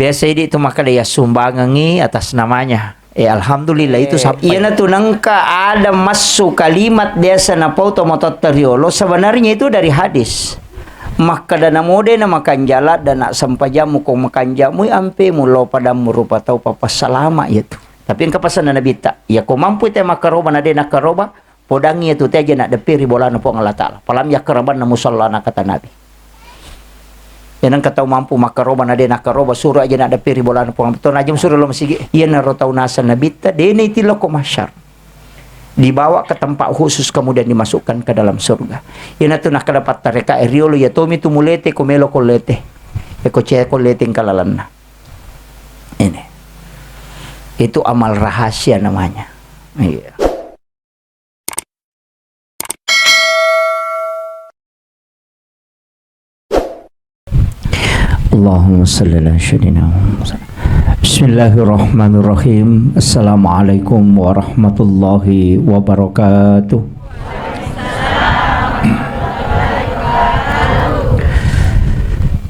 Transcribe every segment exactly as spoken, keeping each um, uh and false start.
Biasa idi tu makkeda yassumbangengngi atas namanya. Eh, alhamdulillah, itu Eh, sab-, iyanatu nengka ada massu kalimat biasa napau tomatoatta riolo, sebenarnya itu dari hadis. Makkeda namo de na makanja ladde na sempajammu ko makanjammu ampe mu lao padammu rupa tau papassalama iyatu. Tapi engka pasanna Nabitta, iya ko mampu te makkaroba na de nakkaroba, podangngi iyatu te aja naddeppe ri bolana Puang Allah Ta'ala. Palam yakkarabanna musallana, kata Nabi. Iya nengka tau mampu makkaroba na de nakkaroba, suro aja naddeppe ri bolana Puang Allah Ta'ala. Aja suro lo masigi. Iyanaro tau naseng Nabitta, de na itillo ko mahsyar. Dibawa ke tempat khusus kemudian dimasukkan ke dalam surga. Iyanatu nakkeda pattareka e riolo, iya tomi tu mulete ko melo ko lete. E ko ceko lete engka lalenna. Ini. Itu amal rahasia namanya. Iya. Allahumma salli ala sayyidina Muhammad. Bismillahirrahmanirrahim. Assalamualaikum warahmatullahi wabarakatuh.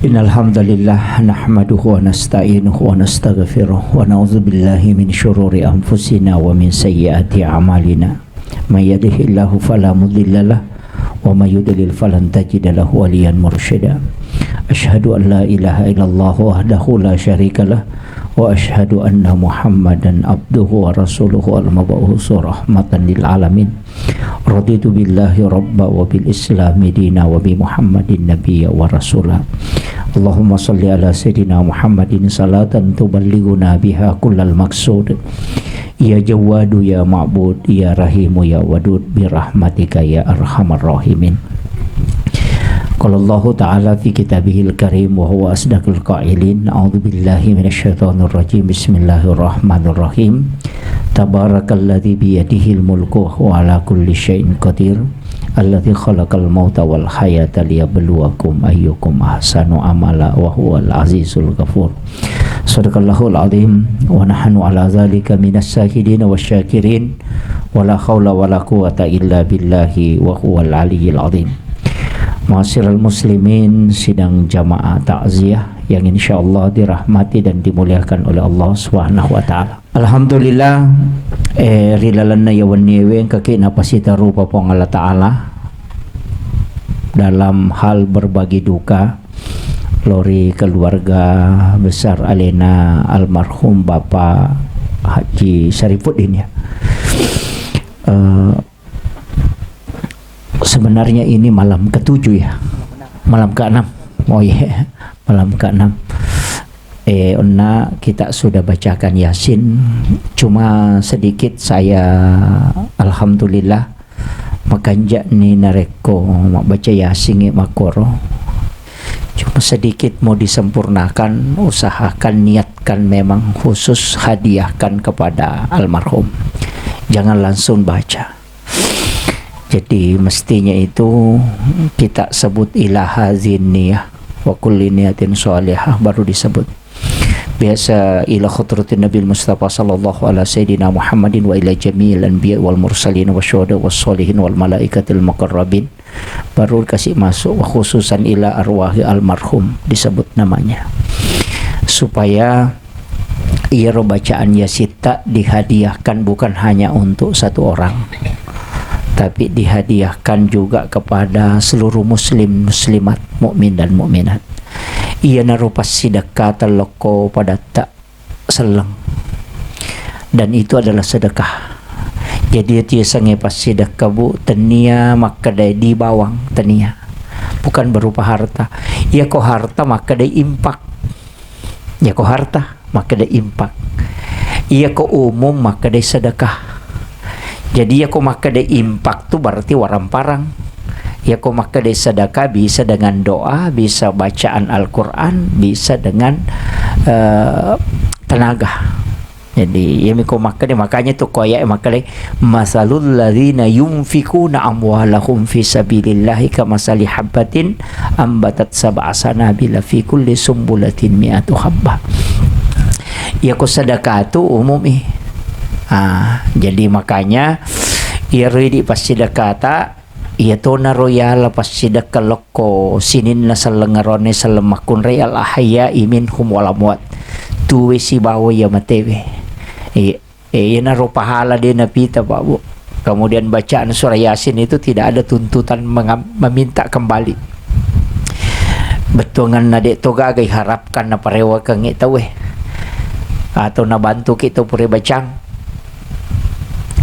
Innal hamdalillah, nahmaduhu wa nasta'inuhu wa nastaghfiruh, wa na'udzu billahi min syururi anfusina wa min sayyiati a'malina. May yahdihillahu fala mudhillalah, wa may yudlil falan tajida lahu waliyan mursyida. Asyhadu an la ilaha illallah wahdahu la syarikalah, wa asyhadu anna Muhammadan abduhu wa rasuluhu al-mab'usu rahmatan lil alamin. Raditu billahi rabba wa bil islami dina wa bi Muhammadin nabiyya wa rasula. Allahumma salli ala sayyidina Muhammadin salatan tuballighuna biha kullal maqsud. Ya Jawwadu ya Ma'bud, ya Rahimu ya Wadud, bi rahmatika ya arhamar rahimin. Qala Allahu ta'ala fi kitabihil karim wa huwa asdaqul qailin, a'udzu billahi minasy syaithanir rajim. Bismillahirrahmanirrahim. Tabarakalladzi biyadihil mulku wa huwa ala kulli syai'in qadir. Alladzi khalaqal mauta wal hayata liyabluwakum ayyukum ahsanu amala wa huwal azizul ghafur. Sadaqallahul azim, wa nahnu ala dzalika minas syahidin wasyakirin, wa la haula wa la quwwata illa billahi wa huwal aliyyil azim. Ma'asyiral muslimin, sidang jamaah takziah yang insyaallah dirahmati dan dimuliakan oleh Allah Subhanahu wa taala. Alhamdulillah, eh, ri lalenna iya wennie we engkaki napasitarupa Puang Allah Ta'ala dalam hal berbagi duka lao ri keluarga besar alena almarhum Bapak Haji Syarifuddin, ya. Eh, Sebenarnya ini malam ketujuh, ya. Malam keenam. Oh, iya. Malam keenam. Eh, onna kita sudah bacakan Yasin. Cuma sedikit saya, alhamdulillah, makanja ni narekko mabbaca Yasin e makkoro. Cuma sedikit mau disempurnakan, usahakan niatkan memang khusus hadiahkan kepada almarhum. Jangan langsung baca. Jadi, mestinya itu kita sebut ila hadzin niyah wa kulli niyatin shalihah baru disebut. Biasa ila hadratin Nabil Mustafa sallallahu ala sayyidina Muhammadin wa ila jami'il anbiya wal mursalin wa syuhada was sholihin wal malaikatil muqarrabin. Baru kasih masuk, wa khususan ila arwahi almarhum disebut namanya. Supaya iyaro bacaan Yasitta dihadiahkan bukan hanya untuk satu orang, tapi dihadiahkan juga kepada seluruh muslim, muslimat, mukmin dan mukminat. Iyanaro passidekka tellokko padatta selleng. Dan itu adalah sedekah. Jadi, itu yasengnge passidekka, Bu, tennia makkeda di bawang, tennia. Bukan berupa harta. Iyako harta makkeda infak. Iyako harta makkeda infak. Iyako umum makkeda sedekah. Jadi, iyako makkeda infak tu berarti waramparang. Iyako makkeda sedekah bisa dengan doa, bisa bacaan Al-Quran, bisa dengan, eh, tenaga. Jadi, iyami ko makkeda, makanya tu ko ayat makkeda, "Masalul ladzina yunfikuna amwalahum fi sabilillahi kamasali habbatin ambatat sab'a sanabila fi kulli sumbulatin mi'atu habbah." Iyako sedekah tu umum i. Ah, jadi makanya iyaro idi passidekata, iyatonaro yala passidekka lokko sininna selleng aruanna selleng makkunrai al ahya'i minhum wal amwat. tuwe sibawa iya matewe. Iya. Eh, iyanaro pahala de napita, Pak, Bu. Kemudian bacaan surah Yasin itu tidak ada tuntutan mengam-, meminta kembali. Bettuanganna de to gaga iharapkan naparewakengngi tauwe. Atau nabantuki tau pura bacang.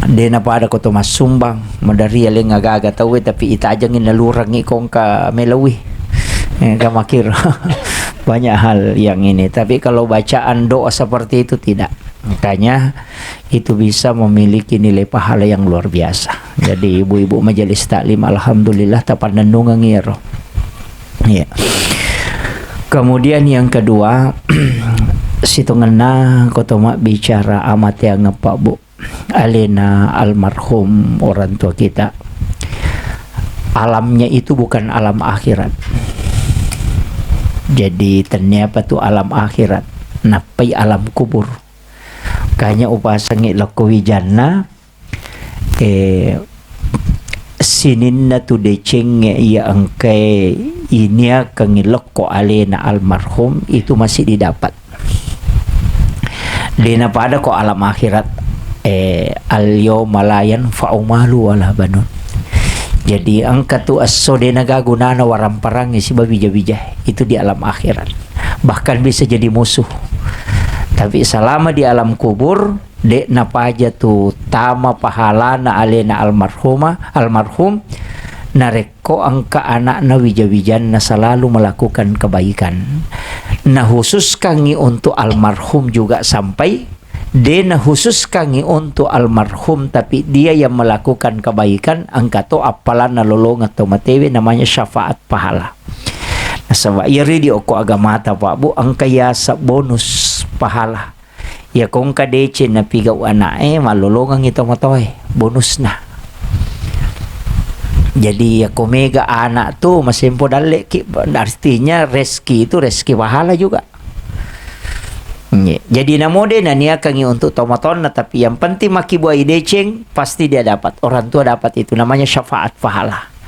De napada ko to massumbang, maderri aleng agaga tauwe, tapi itajengi nalurengngi ko engka melauwi. Eh, ka makkiro. Banyak hal yang ini. Tapi kalau bacaan doa seperti itu tidak. Makanya itu bisa memiliki nilai pahala yang luar biasa. Jadi ibu-ibu majelis taklim, alhamdulillah, tapannennungeng iyaro. Iya. Kemudian yang kedua, sitongenna ko to mabbicara amateang, Pak, Bu, alena almarhum orang tua kita. Alamnya itu bukan alam akhirat. Jadi, tennia apa tu alam akhirat? Nappai alam kubur. Kanya upasangi lokko wijanna, eh, sininna tu decengnge iya engkae iniakengngi lokko alena almarhum itu masih didapat. Dena pada ko alam akhirat, eh, al-yauma la yanfa'u malu wala banun. Jadi engka tu esso dena gaga gunana waramparangnge siba wija-wija itu di alam akhirat. Bahkan bisa jadi musuh. Tapi selama di alam kubur, de napaja tu tama pahalana alena almarhuma, almarhum, narekko engka anakna wija-wijanna selalu melakukan kebaikan. Nahususkangi untuk almarhum juga sampai, de nahususkangi untuk almarhum, tapi dia yang melakukan kebaikan, engka to appalanna lolongeng to matewe, namanya syafaat pahala. Nasaba iyaro idi okko agamata, Pak, Bu, engka yaseng bonus pahala. Iya ko engka deceng napigau ana'e, mallolongengngi tomatoae, bonusna. Jadi, iya ko mega anak tu, masempo dalleki, artinya rezeki itu rezeki pahala juga. Nggih. Jadi, namo de naniakangi untuk tomatoanna, tapi yang penting makkibuai deceng, pasti dia dapat. Orang tua dapat itu, namanya syafaat pahala.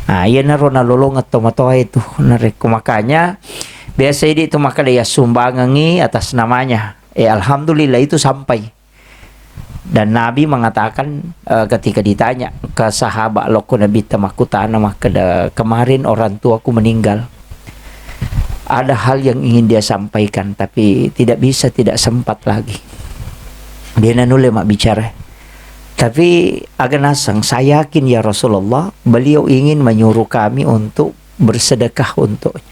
Nah, iyanaro nalolongeng tomatoae tu. Narekko makanya, biasa idi tu makkeda yassumbangengngi atas namanya. Eh, alhamdulillah itu sampai. Dan Nabi mengatakan, eh, ketika ditanya ke sahabat lokko Nabitta makkutana makkeda, "Kemarin orang tuaku meninggal. Ada hal yang ingin dia sampaikan, tapi tidak bisa, tidak sempat lagi. Dia nanulle mabbicara. Tapi aga naseng, saya yakin ya Rasulullah, beliau ingin menyuruh kami untuk bersedekah untuknya."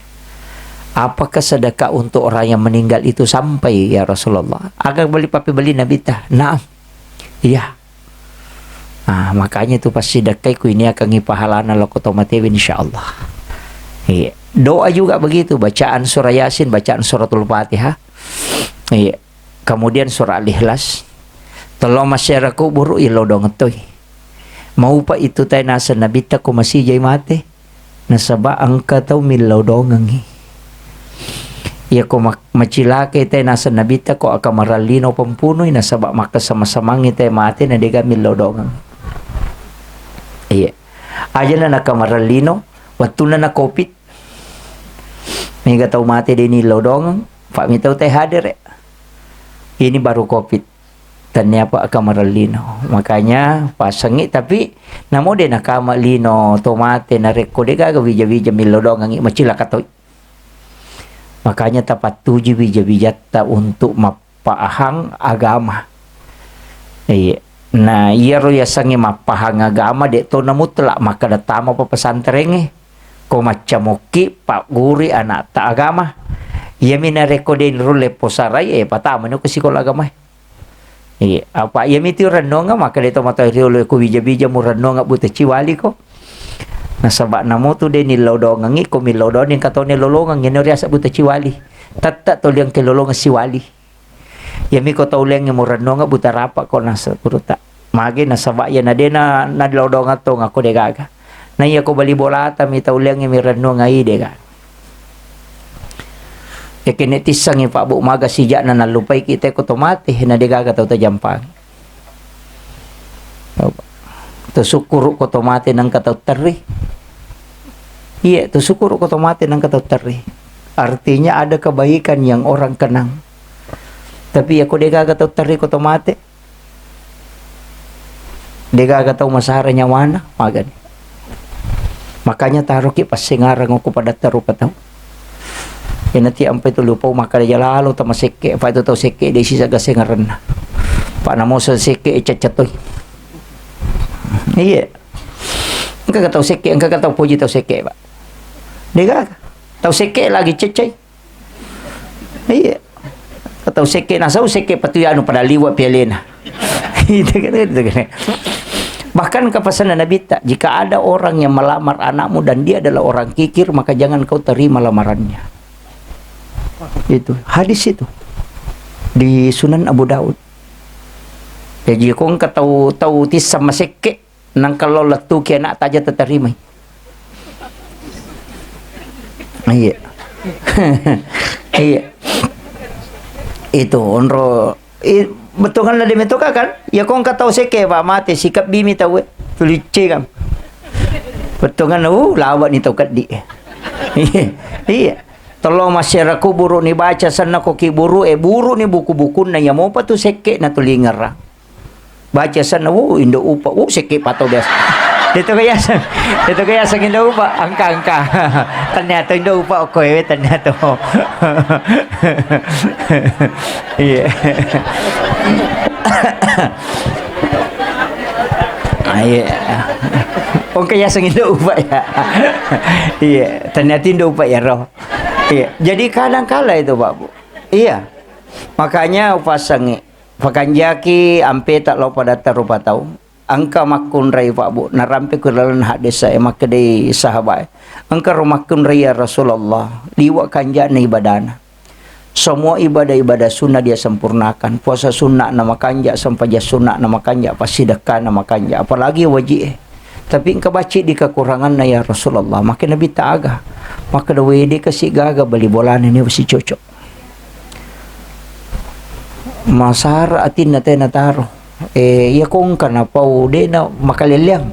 "Apakah sedekah untuk orang yang meninggal itu sampai, ya Rasulullah?" Aga beli papi beli Nabitta. "Naam." Iya. Ah, makanya itu pasti dekai ku ini akan pahalana loko tomatewe, insyaallah. Iya. Doa juga begitu, bacaan surah Yasin, bacaan suratul Fatihah. Iya. Kemudian surah Al-Ikhlas. Telo masyarakat kubur ilo dong toi. Maupa itu tai naseng Nabitta ko masijai mate. Nasaba engka tau millau dongengngi. Iya ko ma-, macilakai te naseng Nabitta ko akamarallino pempunui, nasaba makkasama-samangngi te mate na dega millau dongeng. Iya. Ajana nakamarallino, wettunna na covid. Mega tau mate de nillau dongeng, pa mitau te hadere. Ini baru covid. Tennia pa kamarellino. Makanya pasengngi, tapi namo de nakama lino to mate narekko de gaga wija-wija millau dongengngi, macilaka toi. Makanya tapattuji wija-wijatta untuk mappaahang agama. Iya. Nah, iyaro yasengnge mappahang agama de to na mutlak makkeda tama pa pesantrengnge. Ko maccamokki pagguri anatta agama. Iyami narekko de nurulle posarai, eh, patamani ko sikola agamae. Iya, apa iyami tu rennongeng, maka de to matoa riolo ko wija-wija mu rennongeng buta ciwali ko. Nasaba namo tu de nillau dongengngi, ko millau dongeng katone lolongeng, ino riaseng buta ciwali. Tette to liang ke lolongeng siwali. Iyami ko tau leangnge murennonga buta rapa ko nasa kuruta. Magi nasaba iya na dena nalodonga tonga ko de gaga. Na iya ko bali bolata mi tau leangnge mi rennonga i de gaga. Yakene tissangi Pak Bu maga sijak na nallupai kita ko to mate na de gaga tau tajampang. To sukkuru ko to mate nangka tau terri. Iya, to sukkuru ko to mate nangka tau terri. Artinya ada kebaikan yang orang kenang. Tapi iyako degaga tau tariko to mate, degaga tau masara nyawana, magani. Makanya taroki passengareng okko padatta rupa tau. Iyanati ampai tu lupau makkeda jalalo tama sekke, apa itu tau sekke de sisa gasengarenna. Pak namo sekke cacca toi. Iya. Engka tau sekke, engka tau poji tau sekke, Pak. Degaga. Tau sekke lagi cecai. Iya. Atau sekke nasau sekke patu anu pada liwa pialena. Itu kan, itu kan. Bahkan kepesanan Nabi tak, jika ada orang yang melamar anakmu dan dia adalah orang kikir, maka jangan kau terima lamarannya. Itu hadis itu di Sunan Abu Daud. Jadi kau engka tau tau tissang masekke, nangka lo lettuki anak taja tatarimai. Iya. Iya. Itu onro i-, bettuanganna de metoka kan? Ya kong katau seke, Pak, mate sikap bimi tau e. Tulicce kan. Bettuanganna, uh, lawa ni tau keddi. Iya. Iya. Tolong masyarakat buru ni baca senna ko ki buru e, buru ni buku-bukunna ya mopa tu sekke na tulingerang. Baca senna, "Wuh, Indo Upa, wuh, sekke pato biasa." Itu ke yaseng, itu ke yaseng Indo Upa, angka, angka. Ternyata Indo Upa, oke, we, ternyata. Iya. Ah, iya. Oke, yaseng Indo Upa ya. Iya, ternyata Indo Upa ya, roh. Iya, jadi kadang kala itu, Pak, Bu. Iya. Makanya upasangi. Fakanjaki ampeta lao padatta rupa tau. Engka makkunrai, Pak, Bu, narampe ku lalenna haddesa e, makkedai sahabat e, "Engka ro makkunrai, ya Rasulullah, liwa kanja'na ibadana. Semua ibadah-ibadah sunnah dia sempurnakan. Puasa sunnah na makanja, sempajang sunnah na makanja, passidekka na makanja, apalagi wajib e. Tapi engka bacci di kekuranganna, ya Rasulullah." Makkeda Nabitta, "Aga?" Makkeda, "Wede kasi gaga bali bolana ni wasi cocok." Masara atinna tena taro. Eh, iya kongka napau dena makaleleang.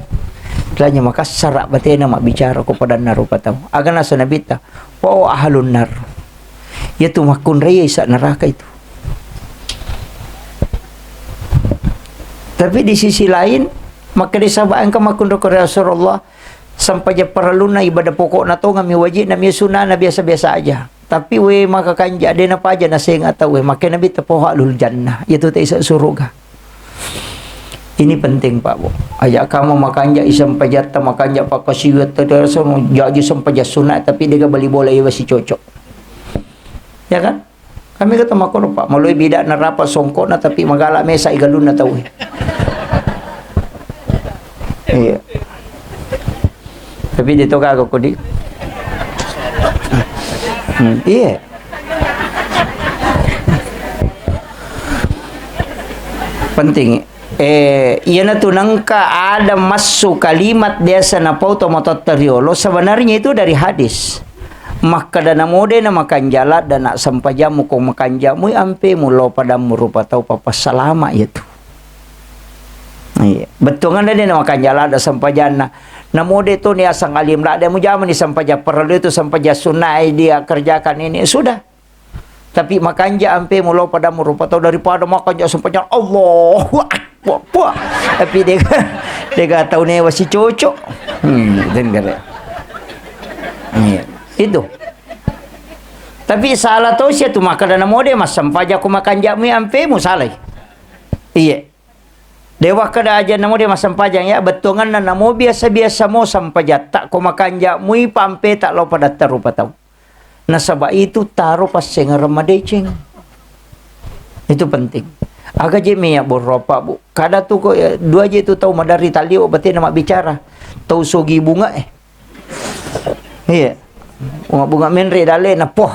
Lanya makassara batena mabbicara ko padanna rupa tau. Aga nasa Nabitta, "Wa ahlun nar." Iya tu makkunrai isa neraka itu. Tapi di sisi lain, makkeda sahabat engka makkunrai ko Rasulullah, sempajang parellunna ibadah pokokna tongeng mi wajibna mi sunnahna biasa-biasa aja. Tapi we maka kanja de napaja nasenga tau we, makkeda Nabitta poha ahlul jannah, iyatu taisa suruga. Ini penting, Pak, Bu. Aja kamu makanja isempajatta, makanja pakkasiwiatta, terus jaji sempajang sunat, tapi dega bali bola iwa si cocok. Ya kan? Kami kata makkoro, Pak, maloi bida'na rapa songkokna, tapi magala mesa igalunna tau. Iya. Tapi dia tu kagak kodi. Hmm, iya. Penting. Eh, iyanatu nengka ada massu kalimat biasa napau to matotta riolo, sebenarnya itu dari hadis. Makkeda namo de na makanja ladda na sempajammu ko makanjamui ampemu lao padammu rupa tau papassalama iyatu. Iya. Bettuanganna de na makanja ladda sempajanna. Namo de to ni asang alim ladda mujama ni sempajang parellu itu sempajang sunnah dia kerjakan ini. Sudah. Tapi makanja ampemu lao padammu rupa tau daripada makanja sempajang Allahu Akbar. Puah. Tapi dega, dega tau newa si cocok. Hmm, dengar ya. Iya. Itu. Tapi salah tau sia tu makkeda namo de massempajang ko makanjamui ampemu salai. Iya. Dewa kada aja namo de massempajang ya, bettuanganna namo biasa-biasa mo sempajatta ko makanjamui pampeta lao padatta rupa tau. Nasaba itu taro passengereng madeceng. Itu penting. Aga je meya borro apa, Bu? Kada tu ko, eh, dua je tu tau maderri talio batena mabbicara. Tau sogi bunga, eh. Iya. Bunga-bunga menre dale na poh.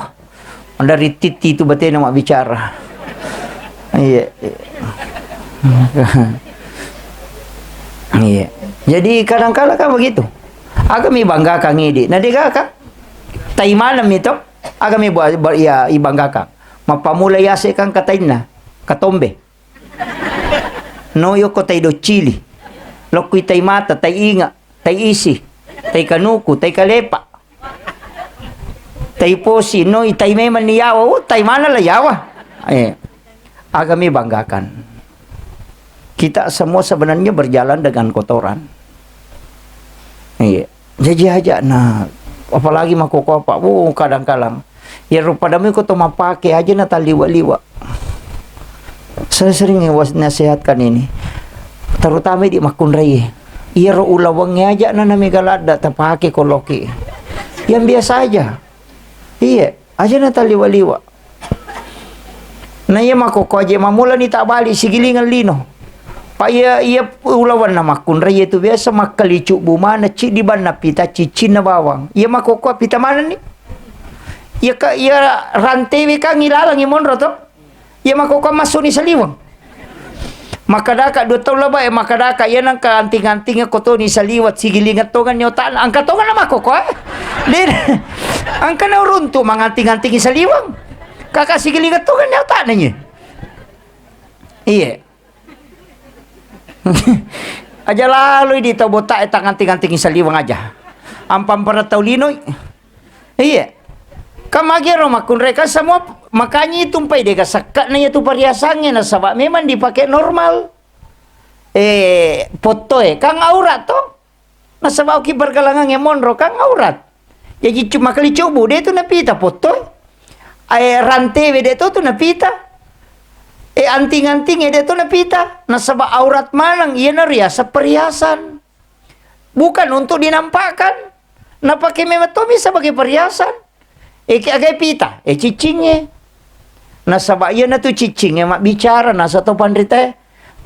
Maderri titi tu batena mabbicara. Iya. Iya. Jadi kadang kala kan begitu. Aga mi banggakan idi. Na dega ka? Tai maneng mi to, aga mi ba-, ba-, iya, ibanggakan. Mappamula yase kan katainna, katombe. No yoko tai doccili. Lokkui tai mata, tai inga, tai isi, tai kanuku, tai kalepa. Tai posi, no i tai memang ni yawa, uh, tai mana la yawa. Eh. Aga mi banggakan? Kita semua sebenarnya berjalan dengan kotoran. Iya. Jaji aja, nah, apalagi makkokkoe, Pak, wuh, kadang-kadang. Ya, rupa dami ko to mapake aja na taliwa-liwa. Saya sering was-, nasihatkan ini. Terutama di makkunrai. Iya, ro ulawengnge aja na nami galadda tapake koloki. Yang biasa aja. Iya, aja na taliwa-liwa. Na iya makkokko aje mammulani tabbali sigilingeng lino. Pa iya, iya ulawenna makkunrai iya tu biasa makkalicu bumana ciddi banna pita ciccinna bawang. Iya makkokko pita manenni. Iya ka, iya rantewe kan ilalangi monro to. Iya makkokko massuni saliweng. Makkadaka dua taung labae, makkadaka iya nengka anting-antingeng ko toni saliweng, sigilingeng tongenni otakna. Engka tongenna makkokko, eh? De, engka na uruntu manganting-antingi saliweng. Kaka sigilingeng tongenni otakna nye. Iya. Aja laloi di tau botak e tanganting-antingi saliweng aja. Ampang perang tau linoi. Iya. Kan magero makkunrai kan semua, makanya itu mpai dega sekka na iya tu perhiasannya nasaba memang dipakai normal. Eh, pottoe kan aurat to. Nasaba oki pergelangan yang monro kan aurat. Jadi cuma kali cobu de tu napita pottoe. Eh, rantewe de to tu napita. Eh, anting-anting de to napita. Nasaba aurat maneng iya na riasa perhiasan. Bukan untuk dinampakkan. Napake memang tomi sebagai perhiasan. Eke agai pita, e ciccingnge. Nasaba iyanatu ciccingnge mabbicara, nasa to panritae.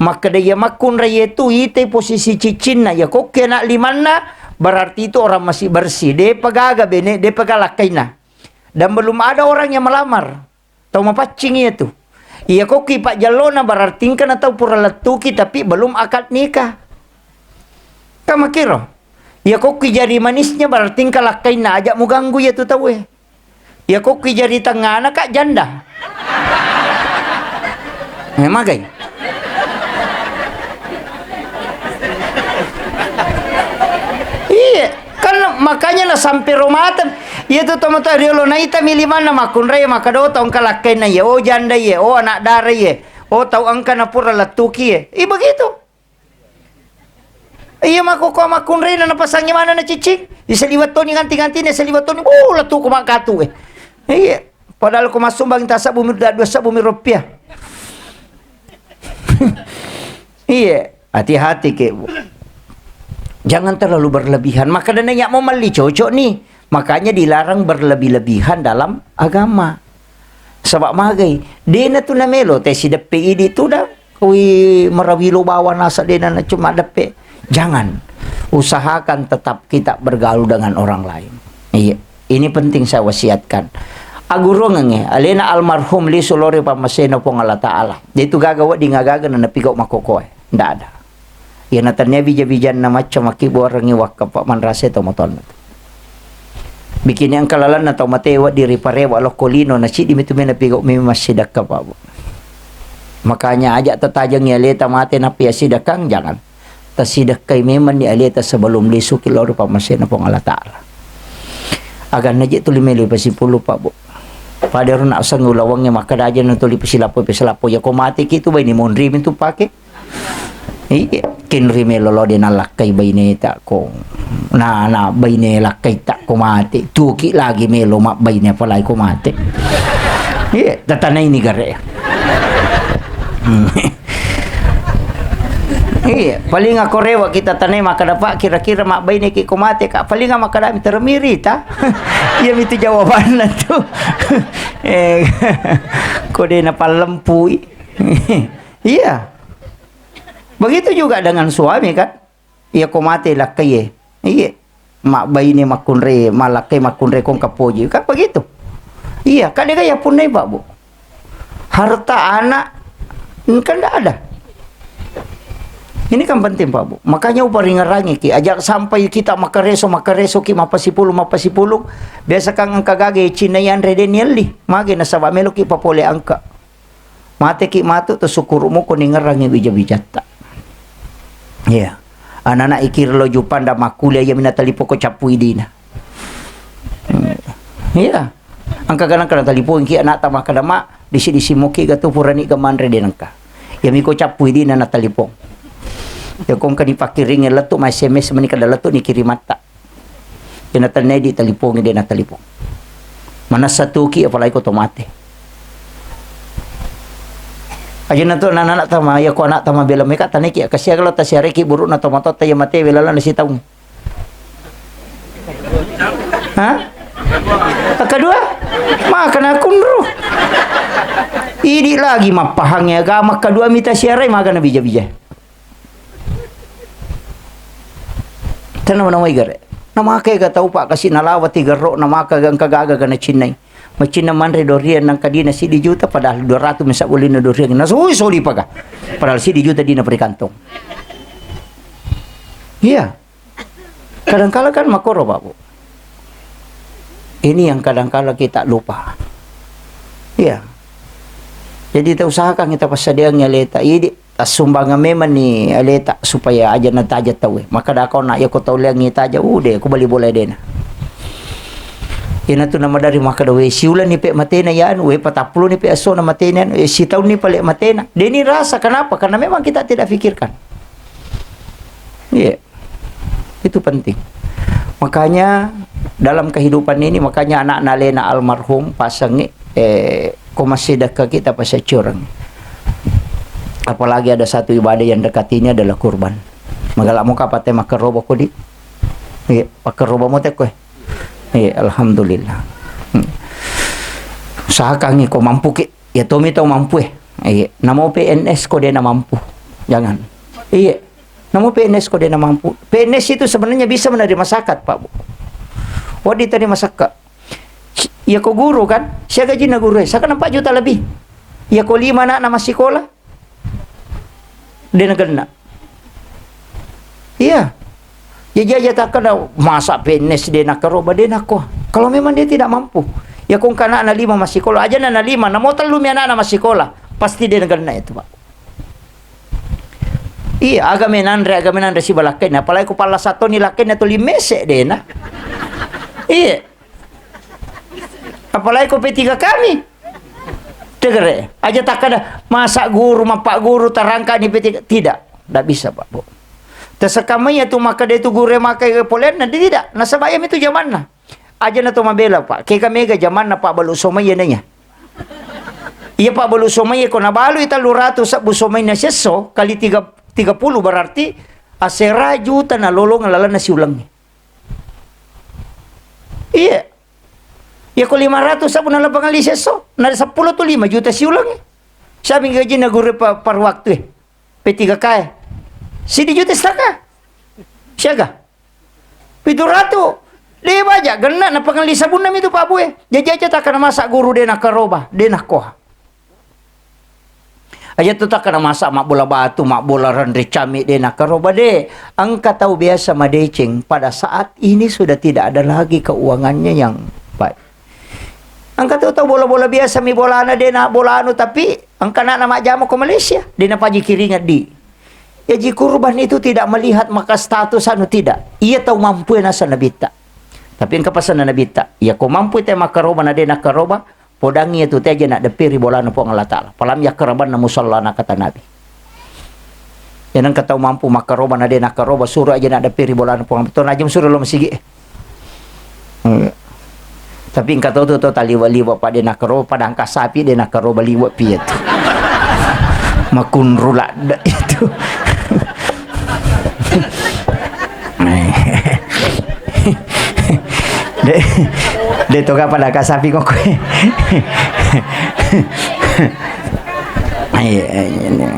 Makkeda iya makkunrai tu ite posisi ciccinna, iya kokke anak limanna, berarti itu orang masih bersih. Depa gaga bene, depa gaga lakkainna. Dan belum ada orang yang melamar. Tau mapaccing iya tu. Iya kokki pajjallona berarti engka na tau pura lettuki tapi belum akad nikah. Ka makkiro. Iya kokki jari manisnya berarti engka lakkainna aja muganggu iya tu tauwe. Iya kokki jari tengngana ka janda. Eh, magai. Iya, kan makanya na sampai romata. Iya tu tomatoa riolo naita milimanna makkunrai makado tau engka lakkainna iya, oh janda iya, oh anak dara iya, oh tau engka na pura lettuki iya. Iya begitu. Iya makkokko makkunrai na napasangi mana na cicing. Isaliwat toni nganti-nganti na saliwat toni. Oh lettuku makkatu eh. Iya. Padahal ko massumbang tasa bumi dua sabbu mi rupiah. Iya, hati-hati ke, Bu. Jangan terlalu berlebihan. Maka dana yak mau melli cocok nih. Makanya dilarang berlebih-lebihan dalam agama. Sebab magai, dena tu namelo te sideppe idi tu da. Kui merawilo bawa nasa dena na cuma deppe. Jangan. Usahakan tetap kita bergaul dengan orang lain. Iya. Ini penting saya wasiatkan. Agurungengnge, alena almarhum lisu lori pammasena Puang Allah Ta'ala. Itu gaga wedding agaga na napigau makkokkoe. Ndak ada. Iya na tania bija-bijanna macca makkibuarengngi wakka pa manrase to motonna. Bikini engka lalanna tau mate wedding riparewa lokko lino na siddi mitu mena pigau mi massidakka pa. Makanya aja tatajengi aleta mate nappi assidakkang, jangan. Tasidakkai memang ni aleta sebelum lisuki lao ri pammasena Puang Allah Ta'ala. Aganna je tuli melo pasipulung, Pak, Bu. Pada ro nak usang ulawangnge makkeda aja na tuli pasilappo, pasilappo. Ya ko mate ki tu baine monri mi tu pake. Iya, kinri melo lo de nalakkai baine ta ko. Nah, nah, baine lakkai ta ko mate. Tuki lagi melo mak baine apalagi ko mate. Iya, tatanai ni gare. Hmm. Iya, paling ako rewa kita tanai makkeda, "Pak, kira-kira mabbaine ki ko mate, Kak?" Paling makkeda mi, "Termirita." Iya mitu jawabanna tu. Eh, ko de napallempui. Iya. Begitu juga dengan suami kan. Iya ko mate lakkaie. Iya. Mabbaine makkunrai, malakkai makkunrai kong kapoji. Kan begitu. Iya, kan dega ya punnai, Pak, Bu. Harta anak kan ndak ada. Ini kan penting, Pak, Bu. Makanya uparingerangi ki, aja sampai kita makareso, makareso ki, mapasipulung, mapasipulung. Biasa kan engka gage Cina yang rede nielli. Mage nasaba melo ki papole angka. Mate ki matu to sukuru muko ningerangi bija-bijatta. Iya. Anak-anak ikir lo jupanda makkuliah iya mina talipo ko cappu idina. Hmm. Iya. Engka ganang kana talipongki anakta makkeda, "Mak, Disi-disi moki ga tu purani ga manre de nengka. Iya miko cappu idi na natalipong. Iya ko engka ni pakkiringnge lettu ma S M S meni kada lettu ni kirimatta. Iya natennai di talipongi de natalipong. Manessa tuki apalagi ko to mate. Aja na tu anak-anak tama, iya ko anak tama bela meka taneki, kasiaga lo tasiareki burukna tomatoatta iya mate bela lana sitaung. Ha? Kedua? Maka nakunru. Idi lagi mappahangi agama kedua mita siarai maka na bija-bija. Tenang-tenang wai gare. Namake ga tau pak kasi nalawa tiga ro namaka ga engka gaga ga nacinnai. Macinna manre dorian nang kadina sidi juta padahal dua ratus misa ulina dorian. Nasui soli paga. Padahal sidi juta dina perikantong. Iya. Kadangkala kan makoro, Pak, Bu. Ini yang kadangkala kita lupa. Iya. Jadi, kita usahakan kita passadiang aleta. Idi, tassumbangan memang ni aleta supaya aja nataja tau. Maka dakau nak ya ko tau liang taja, udah, ku bali bola dena. Ina tu nama dari maka dowe siulan ni pe matena ya anu, we patappulo ni pe aso na matena anu, eh, sitaun ni pale matena. Deni rasa kenapa? Karena memang kita tidak pikirkan. Iya. Itu penting. Makanya dalam kehidupan ini, makanya anak nalena almarhum pasangi, eh, ko masih dekat kita pasti curang. Apalagi ada satu ibadah yang dekat ini adalah kurban. Magala mo kapate makkeroba kodi. Iya, pakkeroba mo tekko. Iya, alhamdulillah. Hmm. Usahakangi ko mampu ki. Ya tomi tau mampu eh. Iya, namo P N S ko dena mampu. Jangan. Iya. Namo P N S ko dena mampu. P N S itu sebenarnya bisa menerima zakat, Pak, Bu. Wadi terima zakat. Iya ko guru kan, sia gajinna guru eh, saka empat juta lebih. Iya ko lima anak na masikola, dena genna. Iya. Jadi aja tak kena masa P N S dena karoba dena ko. Kalau memang dia tidak mampu, ya ko engka anak na lima masikola, aja na lima, namo tellu mi anak na masikola, pasti dena genna itu, Pak. Iya, aga menanre, aga menanre si balakkainna. Apalagi ko palla satoni lakkainna tuli mese dena. Iya. Apalagi ko P tiga kami. Tegere, aja takkada masa guru, mappa guru, tarangka ni P tiga. Tidak, tidak bisa, Pak, Bu. Tesekamai ya tu maka dia tu guru maka polenna, tidak. Nasaba iya itu zamanna. Aja na to mabela, Pak. Kega mega zamanna Pak balu somai ya nanya. Iya Pak balu somai ko nabalu ita luratu sebbu somai na sesso kali tiga, tiga puluh berarti asera juta na lolong lalanna siulengnge. Iya. Iya ko lima ratus sebbu na lapangan li sesso, na seppulo tu lima juta siulengnge. Siapa gajinna guru pa, par waktu eh. P tiga K eh. Sidi juta setengah. Siaga? Pitu ratu. De baja genna na pangelli sabunna mitu Pak Bue. Jaji aja takkana masa guru de nakaroba, de nakoha. Aja tu takkana masa mabbola batu, mabbola renre cami de nakaroba de. Engka tau biasa madeceng pada saat ini sudah tidak ada lagi keuangannya yang baik. Engka tu tau bola-bola biasa mi bolana de na bola anu tapi engka na majjama ko Malaysia, de napaji kiringan di. Jaji kurban itu tidak melihat maka status anu, tidak. Iya tau mampu nasa nabitta. Tapi engka pasanna nabitta. Iya ko mampu te makaroba na de nakaroba, podangi itu te aja naddeppiri bolana Puang Allah Taala. Palam yakkarabanna musallana kata Nabi. Iya nengka tau mampu makaroba na de nakaroba suro aja naddeppiri bolana Puang Allah. To najam suro lo masigi. Hmm. Tapi engka to tu to taliwa-liwa pa de nakaro, padangka sapi de nakaro baliwa piye tu. Makunru ladde itu. De, de toga padangka sapi kok. Iya, iya,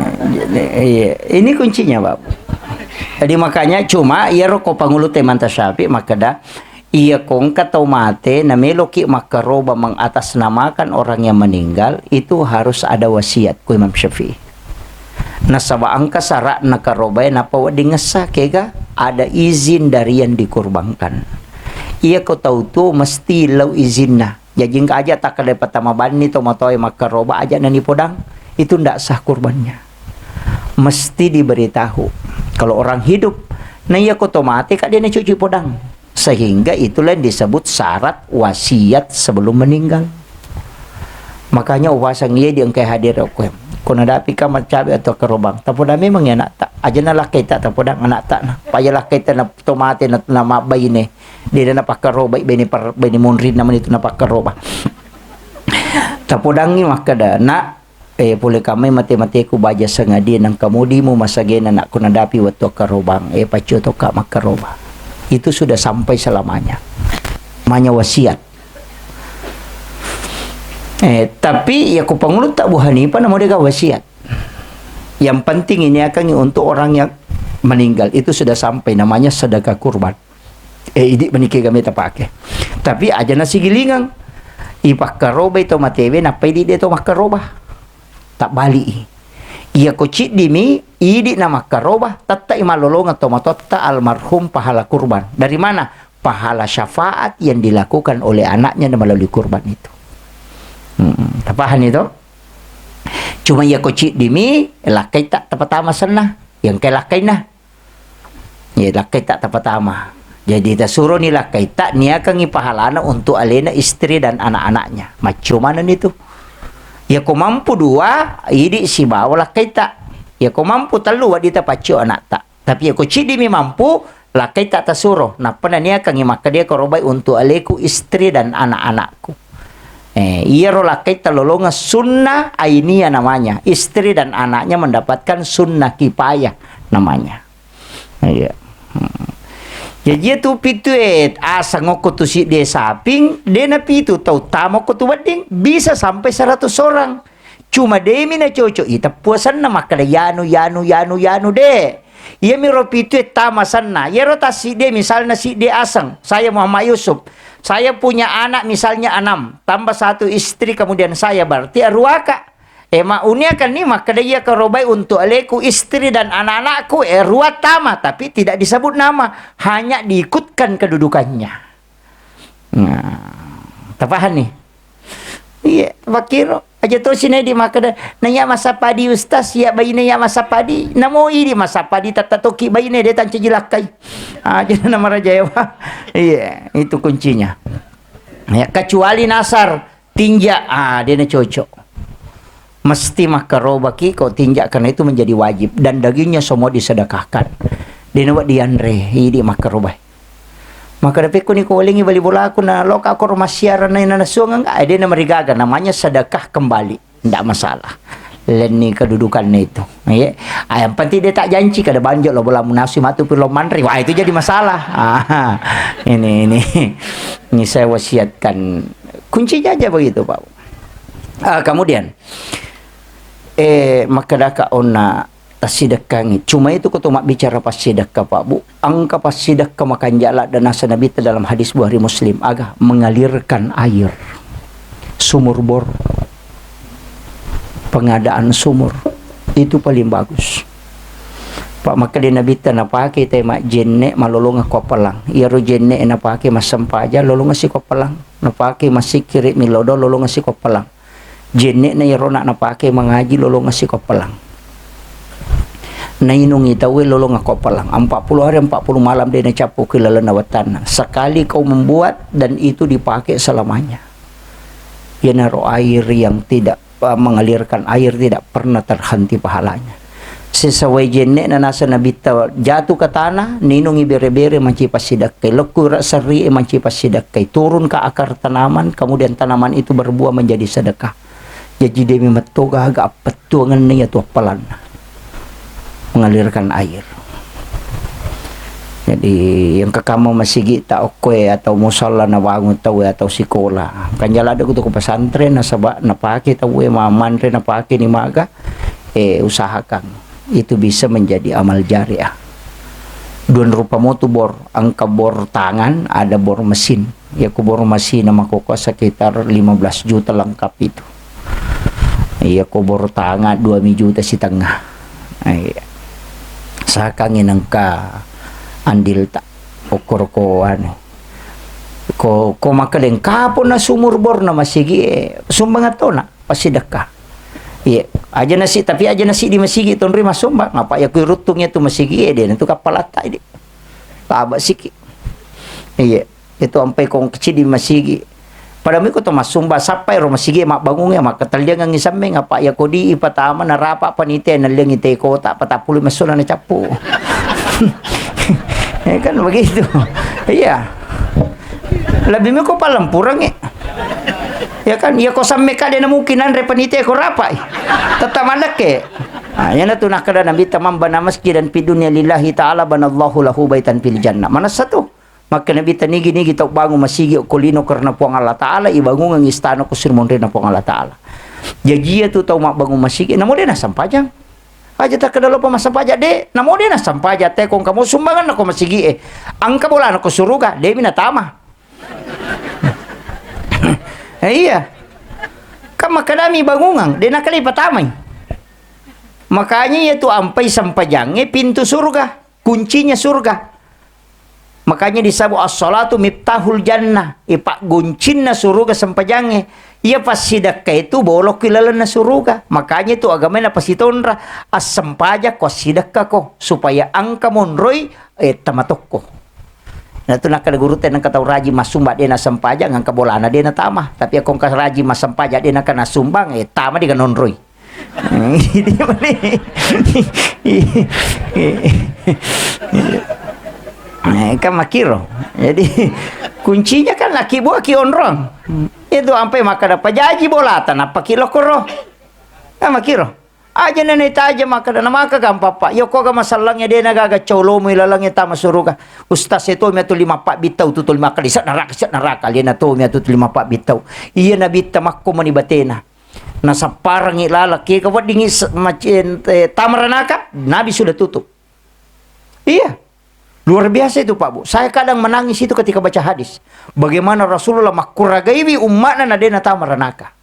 iya. Ini kuncinya, Pak. Jadi makanya cuma iya roko pangulu temanta sapi makkeda Iya, ko engka tau mate, nameloki makkaroba mengatasnamakan orang yang meninggal, itu harus ada wasiat, ku Imam Syafi'i. Nasaba engka syaratna karobae, nappa wedding ngessa, kega ada izin dari yang dikurbankan. Iya, ko tau tuo mesti lau izinna. Jaji engka aja takkeda patama banni to matoae makkaroba, aja nani podang, itu ndak sah kurbannya. Mesti diberitahu. Kalau orang hidup, na iya ko to mate, kak, dia nacuci podang. Sehingga itulah yang disebut syarat wasiat sebelum meninggal. Makanya upasang iya di engkai hadir okko. Ko nadapi ka macabe atau kerobang. Tapoda memang ya anak tak. Aja na lakkai tak tapoda anak tak na. Paja lakkai tak na to mate na, na mabbaine. Dia na pakkaroba baine par, baine monri namanya itu na pakkaroba. Tapodangi makkada, "Nak, eh, pole kamai mate-mateku baja sangadie nang kamudimu masagena nak ko nadapi wettu akkarobang, eh, paccio tokka makkaroba." Itu sudah sampai selamanya. Namanya wasiat. Eh, tapi ya ko pangulutta Abu Hanifah namo dega wasiat. Yang penting ini akan untuk orang yang meninggal. Itu sudah sampai namanya sedekah kurban. Eh, idi meniki game tapake. Tapi aja nasigilingeng. Ipakkarobai to matewe, nappai di de to makkaroba. Tabbali i. Iya ko ciddimi, idi na makkaroba, tette i malolongeng to matotta almarhum pahala kurban. Dari mana? Pahala syafaat yang dilakukan oleh anaknya melalui kurban itu. Hmm, tapahani to? Cuma iya ko ciddimi, lakkai tak tapatama senna. Yang kai lakkaina. Ya, lakkai tak tapatama. Jadi, tasuroni lakkai tak niakangi pahalana untuk alena istri dan anak-anaknya. Maccio maneng itu. Ya, ko mampu dua, idi sibawa lakkai tak. Ya, ko mampu tellu, weddita paccio anak tak. Tapi ya, ko ciddimi mampu, lakkai tak tasuro. Nappa naniakangi makkadia karobai untuk aleku, istri dan anak-anakku. Eh, iyaro lakkai talolongeng sunnah ainiyah namanya. Istri dan anaknya mendapatkan sunnah kifayah namanya. Iya. Hmm. Jaji iya tu pitu e, aseng okko tu siddi saping, de na pitu tau tama okko tu wedding, bisa sampai seratus orang. Cuma demi na cocok i teppuasanna makkeda yanu, yanu, yanu, yanu, de. Iyamiro pitu e tama senna. Iyaro tassiddi, misalna siddi aseng, saya Muhammad Yusuf. Saya punya anak misalnya enam, tambah satu istri, kemudian saya, berarti aruaka. Eh, ma-, uniakan ni makkeda iya karobai untuk aleku, istri dan anak-anakku, eh, rua tama, tapi tidak disebut nama, hanya diikutkan kedudukannya. Nah, tapahang ni? Iya, pakiro. Aja tosi na idi makkeda, "Na iya massapadi, Ustaz, iya baine iya massapadi." Namo idi massapadi, tette tokki baine, de tancaji lakkai. Aja na marajaewa. Iya, itu kuncinya. Ya, kecuali nasar, tinja, ah, de na cocok. Mesti makkarobaki ko tinja, karena itu menjadi wajib dan dagingnya semua disedekahkan. De na wedding dianre, idi makkarobai. Makkeda, "Pekko ni ko welengi bali bolaku na loka ko rumah siaran na nasuang enggak?" Eh, de na marigaga, namanya sedekah kembali. Ndak masalah. Lenni kedudukannya itu. Iya. Ah, yang penting dia tak janji kada banjo lo bola munasi matu pi lo manri. Wah, itu jadi masalah. Ah, ini, ini. Ini saya wasiatkan. Kuncinya aja begitu, Pak. Ah, kemudian, eh, makkedaka onna tassidekkangi. Cuma itu ko to mabbicara passidekka, Pak, Bu. Engka passidekka makanja ladde naseng Nabitta dalam hadis Bukhari Muslim. Aga? Mengalirkan air. Sumur bor. Pengadaan sumur. Itu paling bagus. Pak, makkeda Nabitta napake tai majjenne malolongeng ko pelang. Iyaro jenne napake massempajang lolongeng si ko pelang. Napake massikkiri milodong lolongeng si ko pelang. Jenne'na iyaro na napake mangaji lolongeng si ko pelang. Nainungi tauwe lolongeng ko pelang. Empat puluh hari, empat puluh malam de nacappu ki lalenna wettanna. Sekali kau membuat dan itu dipakai selamanya. Iyanaro air yang tidak, eh, mengalirkan air tidak pernah terhenti pahalanya. Sesawai jenne'na naseng Nabitta jatuh ke tanah, ninungi bere-bere mancaji passidekkai, lekku ira serri mancaji passidekkai, turun ke akar tanaman, kemudian tanaman itu berbuah menjadi sedekah. Jaji demi metto gaga appettuangenna iyatu appalanna. Mengalirkan air. Jadi, engka kamma masigi ta okkoe atau musalla nabangun tauwe atau sikola. Kanja ladde kutu ko pesantren nasaba napake tauwe ma-, manre napake ni maga. Eh, usahakan itu bisa menjadi amal jariah. Dua rupa motu bor, engka bor tangan, ada bor mesin. Ya, ku bor mesin makkokkoe sekitar lima belas juta lengkap itu. Iya, ku bor tangan dua mi juta sitengnga. Iya. Usahakan nengka andil ta. Okkoro ko anu. Ko, ko makkedeng kapona sumur bor na masigi, eh, sumbang atona. Passidekka. Iya, aja nasi, tapi aja nasi di masigi tonri masomba, ngapa ya kui ruttung ya tu masigi, eh, de na tu kappalatta, eh, de. Laba siki. Iya, itu ampai kong kecil di masigi. Pada miko to massumba, sappai ro masigi mabbangungnge, makkatelliangengngi semmeng, apa iya kodi ipatama narapa panitia nelliangngi te kota, patappulo messona nacappu. Ya kan begitu. Iya. Lebih miko palempurengnge. Ya kan, iya ko samme kade na mungkin anre panitia ko rapai. Tetap malekke. Nah, yana tu nakkeda Nabi, "Man bana masjidan fid dunya lillahi ta'ala banallahu lahu baitan fil jannah." Manessa tu. Makkeda Nabitta, "Nigi-nigi tau bangung masigi okko lino karena Puang Allah Ta'ala, ibangungang istana ko sirmonrena Puang Allah Ta'ala." Jaji iya tu tau mabbangung masigi, namo de nassempajang. Aja takkeda lopa massempajang, de, namo de nassempajang, te ko engka mo sumbanganna ko masigi e. Engka bolana ko suruga, de mi natama. Eh, iya. Kan makkedami bangungang, de nakkeda ipatamai. Makanya iya tu ampai sempajangnge pintu surga, kuncinya surga. Makanya disebut as-salatu miftahul jannah, ipagguncinna suruga sempajangnge. Iya passidekka itu bolokki lalenna suruga. Makanya itu agamana pasitonra, assempajako, assidekkako, supaya engka monroi, eh, tamatokko. Nah, tu nakkeda gurutta, nengka tau rajin massumba de nasempajang, engka bolana de natama. Tapi ako engka rajin massempajang de nengka nassumbang, eh, tama de ganonroi. Eh, kan makkiro. Jadi, kuncinya kan laki buah ki onrong. Itu ampai makkeda pajaji bolata, nappa ki lokoro. Kan makkiro. Aja nene taja makkeda, na maka gampang, Pak. Yo koga masallangnge de nagaga colomu ilalengnge tama suruga. Ustaz e to mi atu lima pabbittau tu tuli makkeda, "Ise neraka, ise neraka." Alena to mi atu tuli mapabbittau. Iya nabitta makko mani batena. Nasapparangngi laleng, kega weddingngi se-, mac-, eh, tamaranaka, Nabi sudah tutup. Iya. Luar biasa itu, Pak, Bu. Saya kadang menangis itu ketika baca hadis. Bagaimana Rasulullah makkuragaiwi umma'na na de natamaranaka.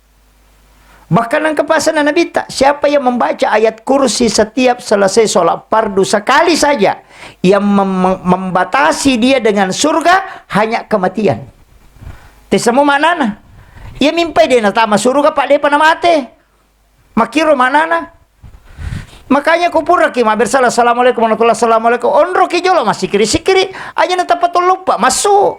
Bahkan engka pasana Nabitta, siapa yang membaca ayat kursi setiap selesai sholat fardu sekali saja, yang mem-, membatasi dia dengan surga hanya kematian. Tesamo maknana. Iya mimpai de natama suruga, Pak, depa namate. Makkiro maknana. Makanya ko puraki mabbersala, "Assalamualaikum warahmatullahi, assalamualaikum." Onroki jolo massikiri-sikiri, aja natappa tollo uppa, massu.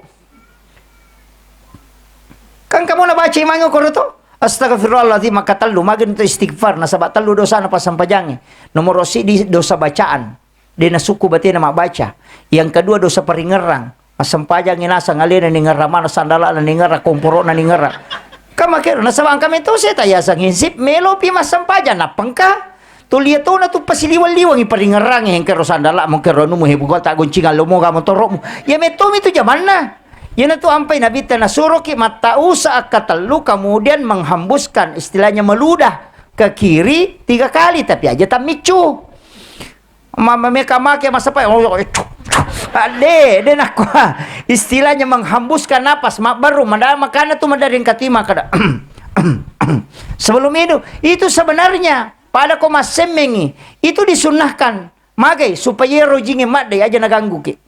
Kan kamu nabaca imangnge koro to? Astagfirullahaladzim, maka tellu, magi tu istighfar, nasaba tellu dosana passampajangnge. Nomoro siddi dosa bacaan. De nasukku batena mabbaca. Yang kedua, dosa paringerrang. Massempajangngi naseng alena ningerra maneng, sandala'na ningerra, komporo'na ningerra. Kan makkero, nasaba engka meto seta yaseng hinsip, melopi massempajang, nappa engka. Tuli tona tu pasiliweng-liwengi paringerrangnge, engkero sandala, mengkero anumu, he bugal ta goncingang lo moga motoro'mu. Iya mettomi tu jamanna. Iyanatu ampai Nabitta nasuroki mattausa akkatellu, kemudian menghembuskan, istilahnya meludah ke kiri tiga kali, tapi aja tammiccu. Ma-, ma-, meka make massappa, oh, oh, eh, cu-, cu-, ah, de, de nakko. Istilahnya menghembuskan napas, mabbaru, mada-, makana tu madari engka tima kada. Sebelum itu, itu sebenarnya pada ko massemmengi, itu disunnahkan. Magai, supaya ero jinge maddai aja nagangguki.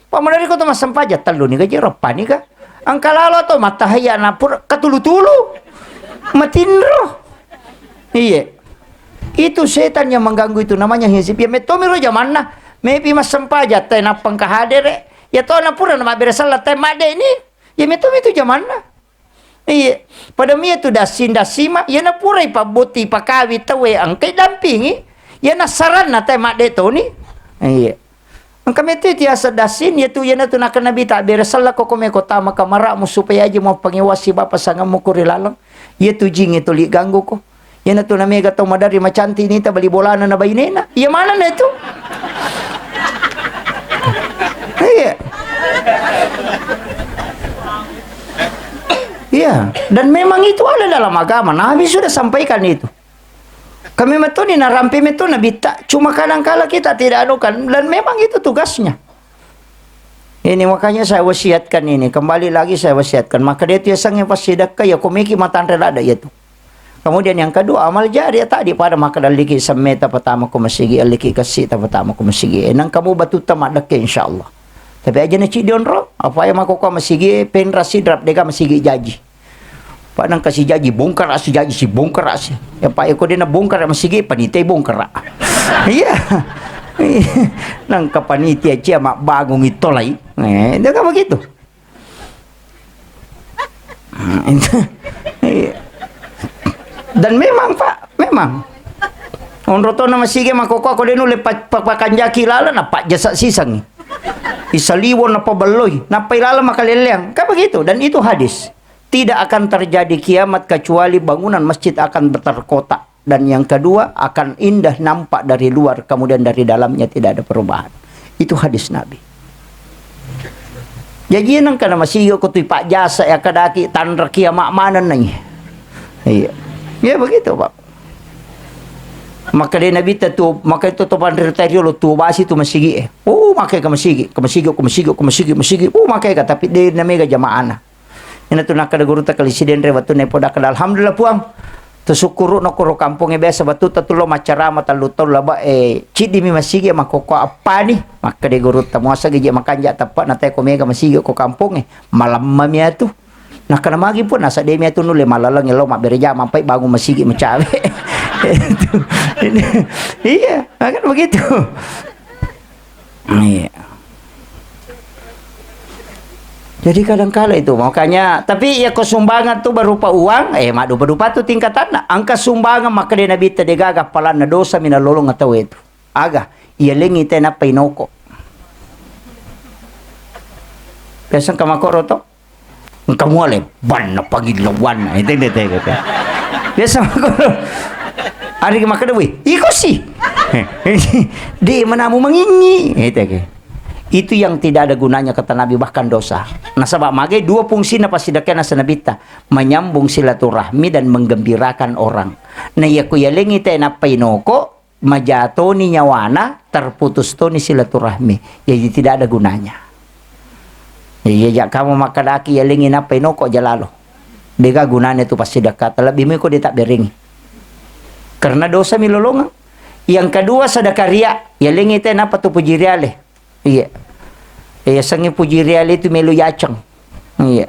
Pamanariko to massempajang, telluni gaji, rappani ga. Engka lalo to mattahayya na pura katulu-tulu. Matinro. Iye. Itu setan yang mengganggu itu, namanya hizib. Ya mettomi ro jamanna. Mepi massempajang, te nappa engka hadere. Ya to na pura na mabbere sella te madde ni. Ya mettomi itu jamanna. Iye. Pada mia tu dassing-dassima, ya na purai pabbotti pakawi tauwe engkai dampingi. Ya na saranna te madde toni. Iye. Engka metu tiasa dasin, yatu iyanatu nakkeda Nabi, "Tabbere sellako ko meko tama kamara'mu supaya aja muappangewa siba pasangemmu ko ri laleng. Iyatu jinge tuli gangguko. Iyanatu namega tau maderri macanti nita bali bolana na bainena." Iya manenna itu? Iya. Iya, dan memang itu ada dalam agama. Nabi sudah sampaikan itu. Kami metoni narampe metona bitta, cuma kadangkala kita tidak anukan, dan memang itu tugasnya. Ini makanya saya wasiatkan ini, kembali lagi saya wasiatkan. Maka dia itu yasangnge pasti dakka, ya komiki matanre lada ya tu. Kemudian yang kedua, amal jariah tadi pada maka daliki semmeta pertama ko masigi, aliki kasi ta pertama ko masigi. Enang kamu batuta maddekke insyaallah. Tapi aja na cidi onro, apa ya mako ko masigi, penra sidrap dega masigi jaji. Pak nang kasi jaji bongkar asu jaji si bongkar asi. Ya Pak eko dena bongkar masigi panitia bongkar. Iya. Nang ke panitia cia mak bangun itolai. Eh, dia kan begitu. Iya. Dan memang, Pak, memang. Onro tona masigi makkokkoe ko de' nulle pa-, pa-, pakanjaki laleng, na pajjasa sisengngi. Isaliweng nappa belloi, nappa ilaleng makalelleang. Kan begitu, dan itu hadis. Tidak akan terjadi kiamat kecuali bangunan masjid akan terkotak. Dan yang kedua, akan indah nampak dari luar, kemudian dari dalamnya tidak ada perubahan. Itu hadis Nabi. Jaji nengka na masigi ko tu pajjasa ya kadaki tanra kiamat maneng nai. Iya. Ya begitu, Pak. Maka de' Nabitta tu, maka itu to panrita riolo tu basi tu masigi e. Oh, makai ka masigi, ka masigi, ka masigi, ka masigi, masigi. Oh, makai ka, tapi de' namega jamaahna. Ina tu nakkeda gurutta kali sidenre wettunna poda kada, "Alhamdulillah, Puang. Tusukkuru nokkoro kampongnge biasa wettu tatu lo maccarama tallu taung laba, eh, ciddimi masigi makkokkoe appani." Makkeda gurutta, "Muaseng je makanja teppa na teko mega masigi ko kampongnge. Malamma mi atu." Nakkeda magi pun nasa de' mi atu nulle malaleng lo mabbere jama, ampai bangun masigi macawe. Itu. Iya, kan begitu. Iya. Jadi kadangkala itu, makanya, tapi ya ko sumbangan tu berupa uang, eh, maddupa-dupa tu tingkatanna. Engka sumbangan makkeda Nabitta de' gaga appalanna dosa mina lolong atau itu. Aga, iya lengi te nappa inoko. Biasa engka makkoro to? Engka muale, banna pangillauanna. Itu, itu, itu, itu. Biasa makkoro. Ari makkeda, "Wih, iko si." De' manamu mangingi. Itu, oke. Itu yang tidak ada gunanya, kata Nabi, bahkan dosa. Nasaba magai dua fungsina passidekka nasa Nabitta, menyambung silaturahmi dan menggembirakan orang. Nah, iya ku yalengi te nappa inoko, majatoni nyawana, terputus toni silaturahmi. Jadi tidak ada gunanya. Jadi, iya ja kamu makkadaki yalengi nappa inoko jalalo. Dega gunanya tu passidekka, terlebih miko de' tabberengi. Karena dosa mi lolongeng. Yang kedua, sedekah ria. Yalengi te nappa tu puji riale. Iya. Iya, sengi puji riale itu melu yaceng. Iya.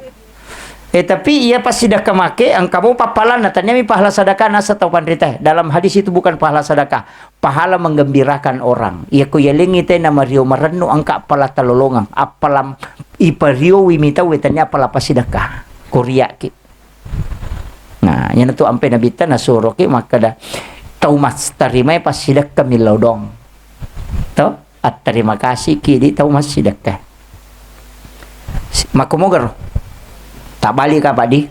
Eh, tapi iya passidekka make, engka mo pappalanna, taniami pahala sedekah nasa tau panrita. Dalam hadis itu bukan pahala sedekah, pahala menggembirakan orang. Iya ko yalengi te na mario marennu engka appala talolongeng, appala iparioi mi tau, tania appala passidekka. Ko riaki. Nah, iyanatu ampe Nabitta nasuroki makkeda, tau mastarimai passidekka millau doang. To? Attarima kasiki di tau massidekka. Si-, makkomogaro. Tabbali ka, Pak, di?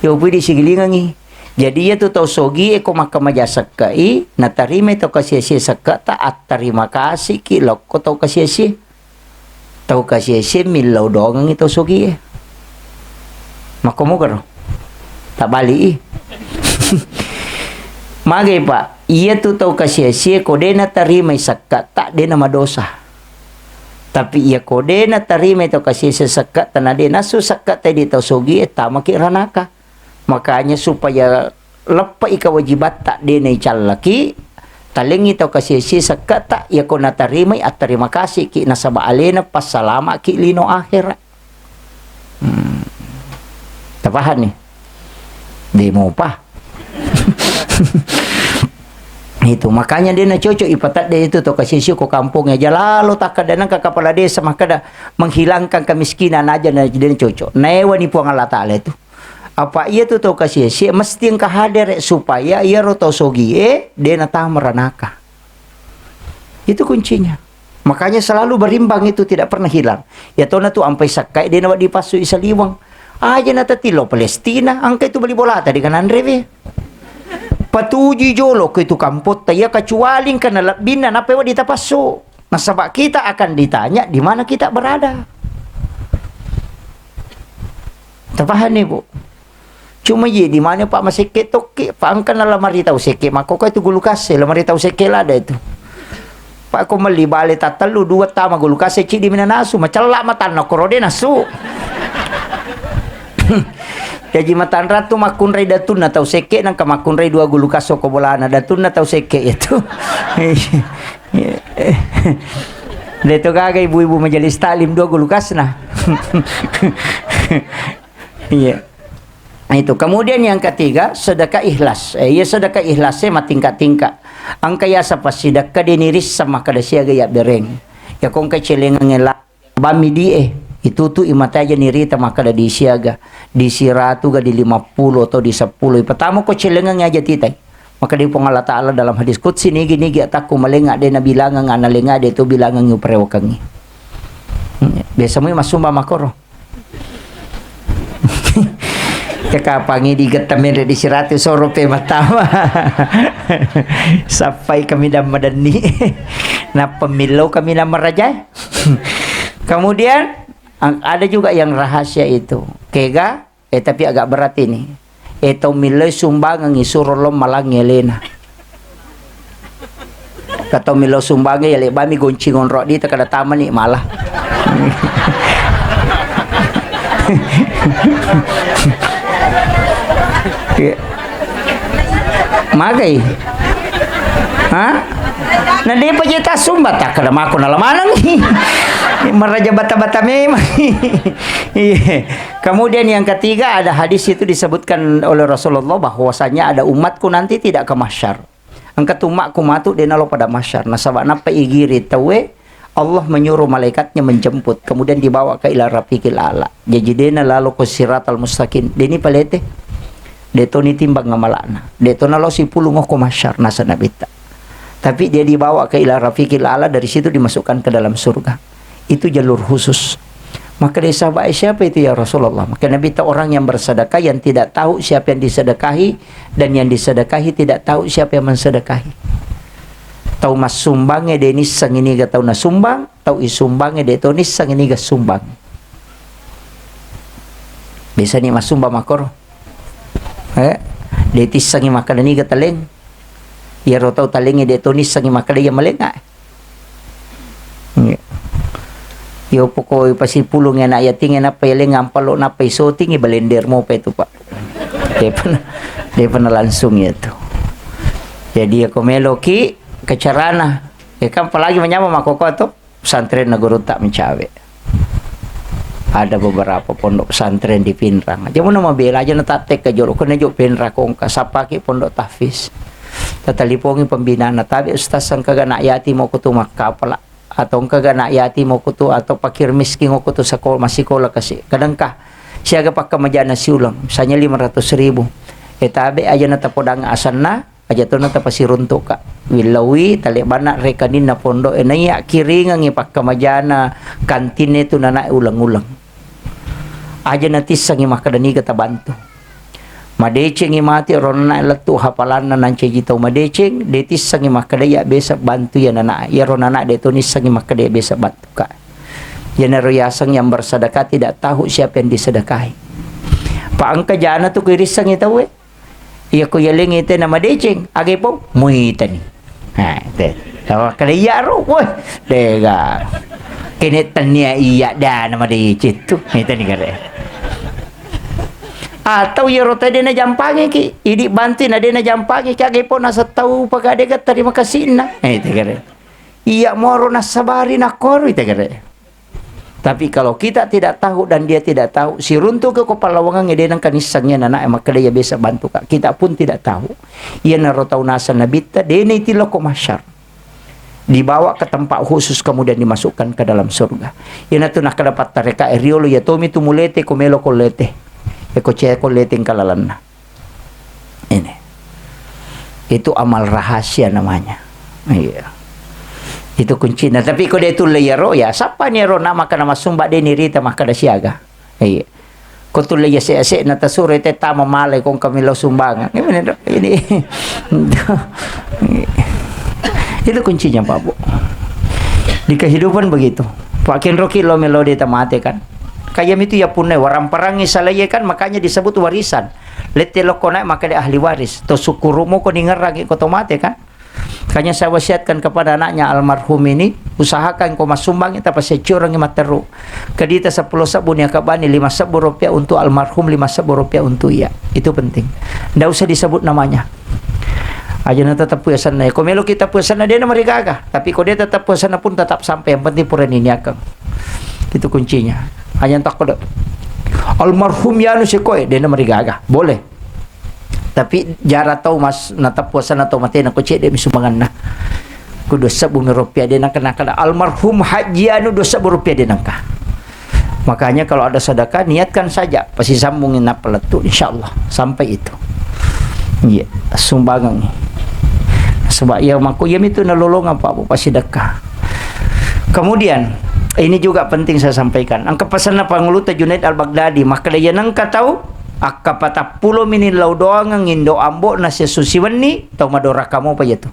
Yo, pui di sigilingengi. Jadi, iya tu tau sogi e ko makkamaja sekka i, natarimai tau kasiasi sekka ta, attarima kasiki lokko tau kasiasi. Tau kasiasi millau doangengi tau sogi e. Makkomogaro. Tabbali i. Magai, Pak? Iyatu tau kasiasie ko de natarimai sekkatta, de namadosa. Tapi iya ko de natarimai tau kasiasie sekkatta, na de nassu sekkatta di tau sogie, tamaki ranaka. Makanya supaya leppe'i kewajibatta, de naicallaki, talengngi tau kasiasie sekkatta, iya ko natarimai, attarima kasiki, nasaba alena passalamaki lino ahera. Hmm. Tapahanni? De mopa. Itu, makanya de nacocok ipatadde itu to kasiasi ko kampong aja lalo takkada nengka kepala desa makkada menghilangkan kemiskinan aja na de nacocok. Naewani Puang Allah Taala itu. Apa iya tu tau kasiasi mesti engka hadere supaya iyaro tau sogie de natama ranaka. Itu kuncinya. Makanya selalu berimbang itu, tidak pernah hilang. Iya tona tu ampai sakkai de nawedding passu i saliweng. Aja natatilo Palestina, engka itu bali bolata de gananrewe. Patujui jolo ko itu kampotta iya, kecuali engka nalebbinna nappa wedding tapassu. Nasaba kita akan ditanya di mana kita berada. Tapahanni, Bu? Cuma iye di mana, Pak, masekke tokki, Pak, engka na lamari tau sekke, makko ko itu gulu kase, lamari tau sekke lada itu. Pak, ko melli bale tattellu, dua tama gulu kase, cidi mina nasu, macella matanna koro de nasu. Jaji matanra tu makkunrai datunna tau sekke, nangka makkunrai dua gulu kase ko bolana datunna tau sekke itu. De to gaga ibu-ibu majelis taklim dua gulu kasna. Iya. Nah, itu. Kemudian yang ketiga, sedekah ikhlas. Eh, iya, sedekah ikhlasnya matingkat-tingkat. Engka yasa passidekka de nirisseng makkada siaga yabbereng. Ya ko engka celengangnge la bammi die. Itutu'i mata aja nirita makkeda di siaga, di siratu ga, di lima puluh atau di seppulo. Ipatama ko celengengngi aja titai. Makkeda Puang Allah Ta'ala dalam hadis qudsi, "Nigi-nigi atakku malenga de nabilangeng, ana lenga de to bilangengngi uparewakengngi." Hmm, biasa mui massumba makkoro. Kekapangi digetta menre di siratu soro pe mattama. Sappai kami dan madenni. Nappa millau kami dan marajae. Kemudian, ang-, ada juga yang rahasia itu. Kega, eh, tapi agak berat ini. Eh, tau millai sumbangengngi suro lo malangngi alena. Katau millau sumbangngi, ya, lebami gonci ngonro di, takada tamani malah. Iya. Magai? Hah? Na depa je tassumba, takkada mako nala manengngi. Maraja bata-bata memang. Iya. Kemudian yang ketiga, ada hadis itu disebutkan oleh Rasulullah bahwasanya ada umatku nanti tidak ke mahsyar. Engka tu umakku matu de nalo pada mahsyar. Nasaba nappa igiri tauwe, Allah menyuruh malaikatnya menjemput, kemudian dibawa ke ila rafiqil a'la. Jaji de nalalo ko siratal mustaqim. Deni palete. De toni timbang amala'na. De to nalo sipulung ko mahsyar, nasa Nabitta. Tapi dia dibawa ke ila rafiqil a'la, dari situ dimasukkan ke dalam surga. Itu jalur khusus. Maka dia sahabat, "Eh, siapa itu ya Rasulullah?" Maka Nabitta, "Orang yang bersedekah, yang tidak tahu siapa yang disedekahi, dan yang disedekahi tidak tahu siapa yang mensedekahi." Tau massumbangnge de nissengngi niga tau nasumbang, tau isumbangnge de to nissengngi niga sumbang. Biasani massumba makkoro. Eh, de tissengngi makkeda niga taleng. Iyaro tau talengnge de to nissengngi makkeda iya malenga. Iya. Iyo poko ipasipulung anak yatingnge nappa yaleng ampalo nappa isotingi, balender mopa itu, Pak. Depa na, depa na langsung itu. Jadi, iya ko meloki ke carana. Ya kan, apalagi manyameng makkokkoe to, pesantrenna gurutta mencawe. Ada beberapa pondok pesantren di Pinrang. Aja muna mabela aja na tattek ke jolo, kena jo Pinrang kongka, sappaki pondok tahfiz. Tatalipongi pembinana, tabe ustaz, engkaga anak yatim okko tu makkapala, atau engkaga anak yatim okko tu, atau fakir miskin okko tu sekolah, masikola kasi. Kadangka, siaga pakkamajana siuleng, misalnya lima ratus ribu. Eh, tabe aja na tapodang asanna, aja tona tapasiruntuka. Willaui, talebanna rekaninna pondok e, naiya kiringengi pakkamajana kantinne tu nanae uleng-uleng. Aja natissengi makkeda niga tabantu. Madecengi mati ro nanae lettu hafalanna nancaji tau madeceng, de tissengi makkeda iya besa bantu iya nanae. Iyaro nanae de to nissengi makkeda iya besa bantuka. Iyanaro yaseng yang bersedekah tidak tahu siapa yang disedekahi. Pa engka jana tu kuirissengi tauwe. Iya ko yalengngi tena madeceng, aga pong? Muitani. Ha, te. Tawa kada iyaro, woi, dega. Kene tennia iya dana madeceng tu. Muitani kare. Atau iyaro tadi na jampangi ki, idi bantu na de na jampangi ki, aga pong nasettau paga dega terima kasih na. Eh, te kare. Iya moro nasabari nakkoro, te kare. Tapi kalau kita tidak tahu dan dia tidak tahu, siruntuki ko pallawangengnge de nengka nissengngi nanae makkeda iya besa bantuka. Kita pun tidak tahu. Iyanaro tau naseng Nabitta, de naitillo ko mahsyar. Dibawa ke tempat khusus, kemudian dimasukkan ke dalam surga. Iyanatu nakkeda pattareka e riolo, iya tomi tu mulete ko melo ko lete. E ko ceko lete engka lalenna. Ini. Itu amal rahasia namanya. Iya. Itu kuncinya. Tapi ko de tulle iyaro, ya, sappani iyaro na makkeda massumba de nirita makkeda siaga. Iya. Ko tulle iyase-ase na tasuro te tama malai ko engka millau sumbangan. Ini, ini. Itu kuncinya, Pak Bu. Di kehidupan begitu. Pak kenroki lo melo de tamate kan. Kaya mitu ya punna waramparangi salaye kan, makanya disebut warisan. Lette lokko naik makkeda ahli waris. To sukkurumu ko ningerrangi ko to mate kan. Makanya saya wasiatkan kepada anaknya almarhum ini, usahakan ko massumbang tapaseccurangi matteru. Kedita seppulo sebbu ni akabani lima sebbu rupiah untuk almarhum, lima sebbu rupiah untuk iya. Itu penting. Ndak usah disebut namanya. Aja na tetap puasanna. Ko melo kita puasanna de na marigaga. Tapi ko de tetap puasanna pun tetap sampai. Yang penting pura niniakang. Itu kuncinya. Aja takko de. Almarhum yanu sekoe de na marigaga. Boleh. Tapi jara tau mas, natappuasanna tau matena ko cedde mi sumbanganna. Ku dua sebbu mi rupiah de nangka, nangka almarhum Haji anu dua sebbu rupiah de nangka. Makanya kalau ada sedekah, niatkan saja, pasti sambungin nappa lettu, insyaallah sampai itu. Iya, sumbangan. Sebab iya mako, iya mitu nalolongeng, Pak Bu, pasti sedekah. Kemudian, ini juga penting saya sampaikan. Engka pesanna Pangulutta Junaid Al-Baghdadi, makkeda, iya nengka tau akka patappulo mini lao doangeng indo ambo'na siesso siwenni, tau madoraka mopa iya tu.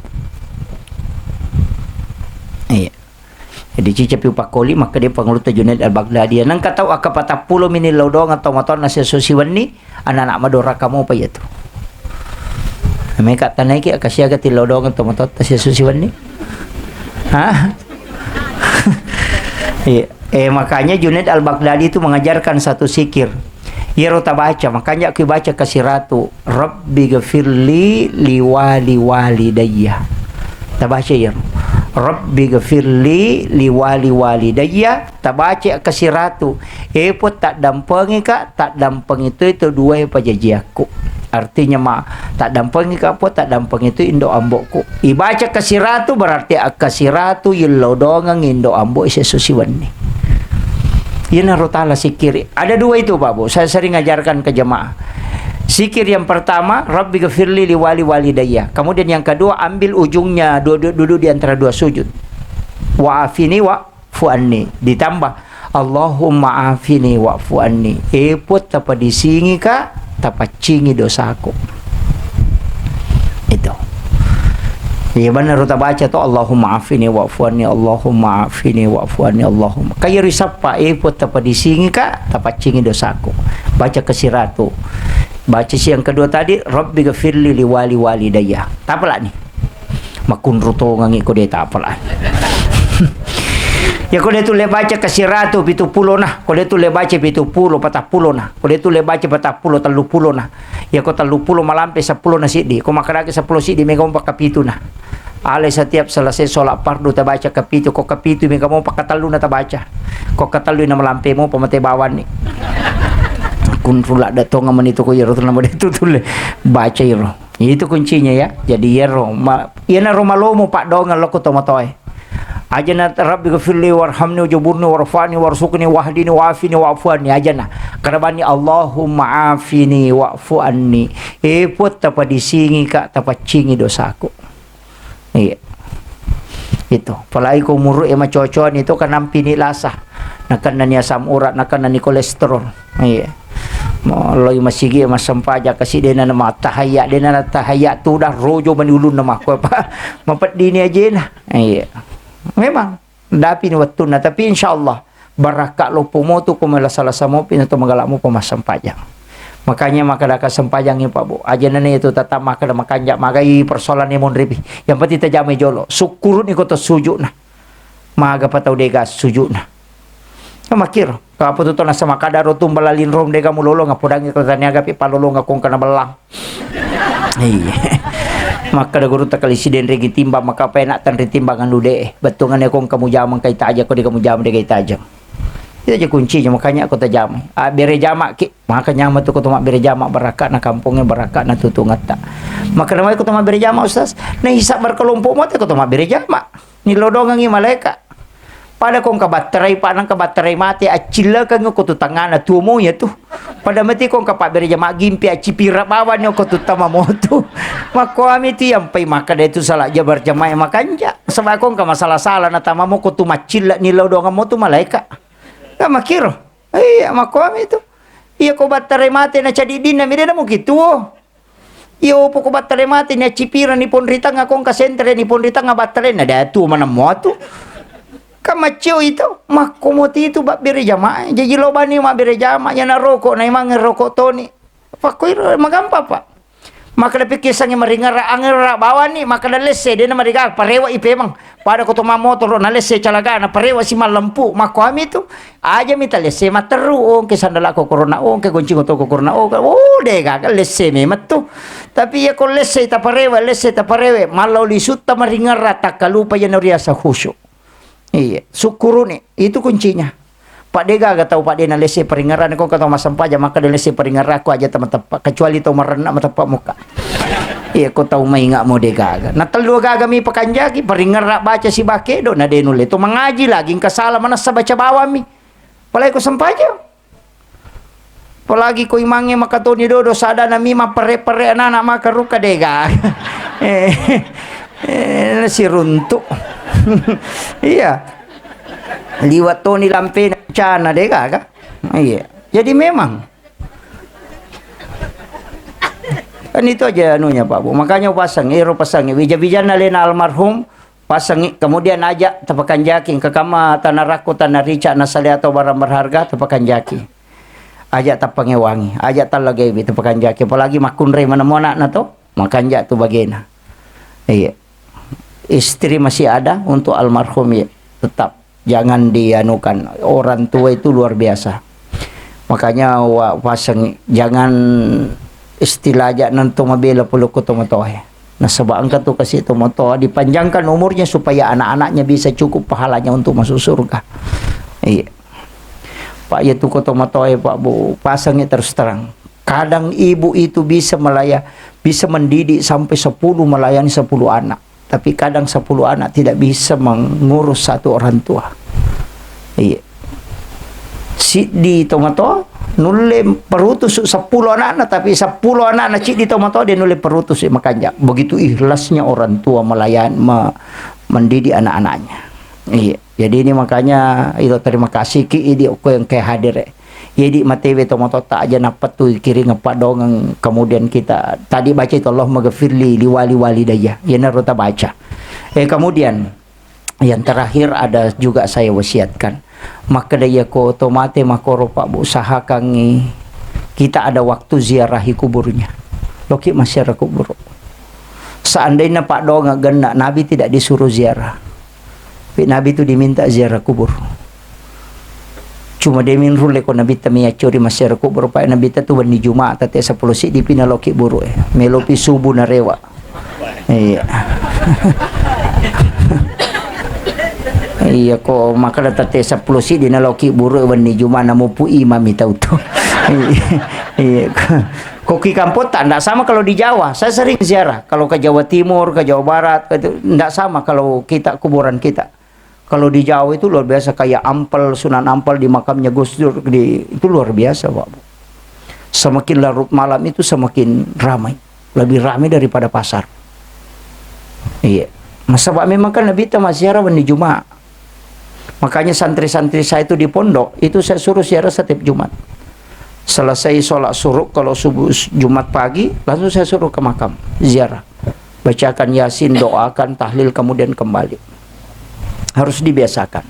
Iya. Jadi, cicapi upakkoli, makkeda Pangulutta Junaid Al-Baghdadi, nengka tau akka patappulo mini lao doangeng tau matoanna siesso siwenni, anak-anak madoraka mopa iya tu. Meka tanaiki akka siaga ti lao doangeng tau matoatta siesso siwenni? Hah? Iya. Eh, makanya Junaid Al-Baghdadi itu mengajarkan satu zikir. Iyaro tabaca, makanya ku baca kasiratu, "Rabbi gfirli liwali walidayya." Tabaca iyaro. "Rabbi gfirli liwali walidayya." Tabaca kasiratu. Eh, Puang, taddampengika, taddampengi toi to duae pajajiakku. Artinya ma, taddampengika, Puang, taddampengi toi indo ambo'ku. Ibaca kasiratu berarti akkasiratu yellau doangeng indo ambo siesso siwenni. Iyanaro tala sikiri. Ada dua itu, Pak Bu. Saya sering ajarkan ke jemaah. Sikir yang pertama, "Rabbi gfirli liwali walidayya." Kemudian yang kedua, ambil ujungnya, dua, dua, duduk di antara dua sujud. "Wa afini wa fu'anni." Ditambah, "Allahumma afini wa'fu anni." Eh, Puang, tapadisingika, tapaccingi dosaku. Itu. Iya, benar tabaca to, "Allahumma afini wa'fu anni, Allahumma afini wa'fu anni, Allahumma." Kaya risappa, eh, Puang, tapadisingika, tapaccingi dosaku. Baca kasiratu. Baca si yang kedua tadi, "Rabbi gfirli liwali walidayya." Tapalani. Makkunru tongengi ko de tapala. Ya, ko de tulle baca kasiratu pitu pulo na, ko de tulle baca pitu pulo, patappulo na, ko de tulle baca patappulo, tellu pulo na. Ya, ko tellu pulo malampe seppulo na siddi, ko makkedaki seppulo siddi mega umpa kapitu na. Ale setiap selesai sholat fardu tabaca kapitu, ko kapitu mega mo pakatellu na tabaca. Ko katellu na malampe mo pamate bawanni. Kunru ladda tonga mani to ko iyaro tu nama de tu tulle baca iro. Itu kuncinya, ya. Jadi, iyaro ma-, iyanaro malomo paddoangeng lokko tomatoae. Ajana, "Rabbi ghafirli warhamni wajaburni warfa'ni warzuqni wahdini wa'afini wa'fu anni." Ajana. Karabani, "Allahumma afini wa'fu anni." Eh, Puang, tapadisingika, tapaccingi dosaku. Iya. Itu. Apalagi ko umuru'e macocoani to, kanampini lasa. Nakennani asam urat, nakennani kolesterol. Iya. Mo, loi masigi massempajang kasi, dena nama tahayya, dena na tahayya tudah rojo mani ulunna makko apa. Mapeddini ajena. Iya. Memang dapini wettunna, tapi insyaallah barakka loppo motu ko mela salasa mopi na to magala mopa massempajang. Makanya makkeda ka sempajangi, Pak Bu. Ajana ne itu tetap makkeda makanja magai persoalan e monripi. Yang penting tajamai jolo. Sukkuruni ko to sujuna. Maga pa tau dega sujuna. Makkiro, apa tu tona sama kada ro tumbala linrong dega mulolong, apodangi ko taniaga pi palolong ko kana bellang. Iya. Makkeda guru takali siden regi timbang, maka pena tanri timbang anu de. Bettuanna ko kamu jamang kai taja, ko de kamu jamang de kai taja. Itu aja kuncinya, makanya aku tajamai. Ah, bere jama ki, maka nyama tu ko toma bere jama, barakka na kampungnya, barakka na tutungetta. Maka namai ko toma bere jama, Ustaz. Nah, hisab berkelompok mo te ko toma bere jama. Nilodongengi malaika. Pada ko engka batterai, pada engka batterai mate, accillekeng ko tu tangana tuo mo ya tu. Pada mati ko engka pabbere jama gimpi, accipira bawang ko tu tama mo tu. Makkoami tu yang pai makkeda itu salah jabar jamae makanja. Sebab ko engka masalah-salah na tama mo ko tu maccille nilodongeng mo tu malaika. Ka makkiro. Iya, makkoami tu. Iya ko batterai mate na cadiddinna mi de na mukitu. Iyo, poko battale mate ni accipirani ponri tengnga, ko engka sentre ni ponri tengnga battale na datu maneng muatu. Kan maccio itu, makko moti itu babbere jamaah. Jaji lo bani mabbere jamaah, yana roko, na imangnge roko toni. Pakko iro magampang, Pak. Makkeda pikkisangi maringara, angera bawani, makkeda lesse, dena mariga, parewa i pemang. Pada ko to mammotoro nalesse calagana, parewa si mallempu, makkuami tu. Aja mi talesse matteru, ongke sandalako korona, ongke goncing otoko korona, ongke, oh, de gaga lesse memang tu. Tapi iya ko lesse taparewa, lesse taparewa, mallau lisutta maringerra, takkalupa iya nariasa khusyuk. Iya, sukkuruni, itu kuncinya. Pak, de gaga tau, Pak, de nalesse paringerrana, ko engka tau massempajang, maka de lesse paringerraku aja tau mateppa, kecuali tau marenna mateppa mukka. Iya, ko tau mainga mo de gaga. Na tellu gaga mi pakanjaki, paringerra baca sibawa kedo, na de nulle to mangaji lagi, engka sala manessa baca bawang mi. Apalagi ko sempajang. Apalagi ko imangnge makatoni dodo, sadana mi mapperre-perre anana maka rukka dega. Eh, eh, siruntu. Iya. Liwat toni lampena cana dega ka? Iya. Jadi memang kan itu aja anunya, Pak Bu. Makanya pasang, ero pasang, wija-wijanna lena almarhum, pasangi, kemudian aja tapakanjaki, engka kamma tanarakku, tanarica, nasalea atau barang berharga, tapakanjaki. Aja tappangewangi, aja tallagaiwi, tapakanjaki. Apalagi makkunrai manemu anakna to, makanja tu bagena. Iya. Istri masih ada untuk almarhum, ya, tetap. Jangan dianukan. Orang tua itu luar biasa. Makanya wa-, pasang, jangan istilah aja nanto mabela pulukku tomatoae. Nasaba engka tu kasi tomatoa dipanjangkan umurnya supaya anak-anaknya bisa cukup pahalanya untuk masuk surga. Iya. Pak, ya tu ko tomatoae, Pak Bu, pasangi terus terang. Kadang ibu itu bisa melaya-, bisa mendidik sampai sepuluh, melayani sepuluh anak. Tapi kadang sepuluh anak tidak bisa mengurus satu orang tua. Iya. Siddi tomatoa nulle perutus sepuluh anakna, tapi sepuluh anakna ciddi tomatoa de nulle perutus makanja. Begitu ikhlasnya orang tua melayan-, me-, mendidik anak-anaknya. Iya. Jadi ini makanya itu terima kasih ki idi ko yang kayak hadir, eh. Jadi matewe tomatoatta aja nappa tu kiring padongeng, kemudian kita tadi baca itu Allahumma ghafirli liwali walidayya. Iyanaro tabaca. Eh, kemudian yang terakhir ada juga saya wasiatkan. Makkeda iya ko to mate makoro Pak Bu, usahakangi kita ada waktu ziarahi kuburnya. Loki masyarakat kubur. Seandainya Pak Dongeng genna, Nabi tidak disuruh ziarah. Tapi Nabi itu diminta ziarah kubur. Cuma de minrulle ko Nabitta miyaccori masyarakat kubur, Pak, Nabitta tu wenni Jumat, tette sepuluh siddi pi naloki buru, eh. Melopi subuh narewa. Iya. Iya, ko makkeda tette seppulo siddi naloki buru wenni Juma, namupu imami tau tu. Iya, iya. Ko ki kampung tak, ndak sama kalau di Jawa. Saya sering ziarah. Kalau ke Jawa Timur, ke Jawa Barat, itu ndak sama kalau kita, kuburan kita. Kalau di Jawa itu luar biasa, kayak Ampel, Sunan Ampel di makamnya Gus Dur, di, itu luar biasa, Pak. Semakin larut malam itu semakin ramai, lebih ramai daripada pasar. Iya. Masa, Pak, memang kan Nabitta maziarah wenni Juma. Makanya santri-santri saya itu di pondok, itu saya suruh ziarah setiap Jumat. Selesai sholat syuruk, kalau subuh Jumat pagi, langsung saya suruh ke makam, ziarah. Bacakan Yasin, doakan, tahlil, kemudian kembali. Harus dibiasakan.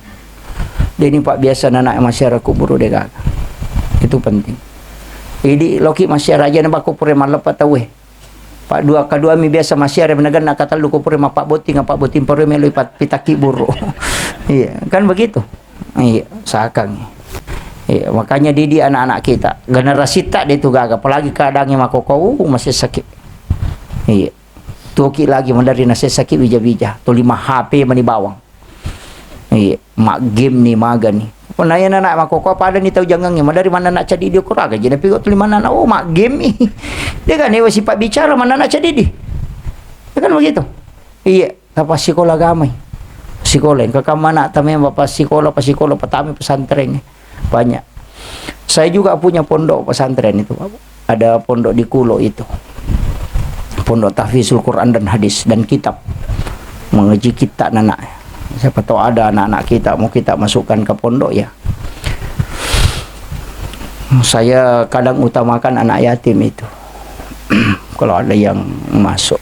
Dan ini, Pak, biasa anak masyarakat kuburu degaga. Itu penting. Jadi, loki masyarakat aja nabako pure mallepa tauwe. Pak dua, kedua mi biasa masyarakat menegan nak katellu ko pure mapak botting, apa botting pure melo ipat pitaki buru. Iya, kan begitu. Iya, sakang. Iya, makanya didik anak-anak kita. Generasi tak dia tu gaga, apalagi keadaannya makoko, uh, masih sakit. Iya. Tuoki lagi mandari nasessaki wija-wija, tuli ma-H P mani bawang. Iya, maggame ni maga ni. Punna iya anak makkokkoe pada ni tau jangangnge, madari manna anak cadidi okko raga ji, napigo tuli manna anak, oh, maggame mi. Dia kan ewa sifat bicara manna anak cadidi. Ya kan begitu? Iya, tapassikola agamai. Sikola, engka kamma anak tamai bapak sikola, pasikola, patama pesantren. Banyak. Saya juga punya pondok pesantren itu, Pak. Ada pondok di Kulo itu. Pondok Tahfizul Quran dan Hadis dan kitab. Mengaji kitab anak. Siapa tahu ada anak-anak kita mau kita masukkan ke pondok, ya. Saya kadang utamakan anak yatim itu. Kalau ada yang masuk.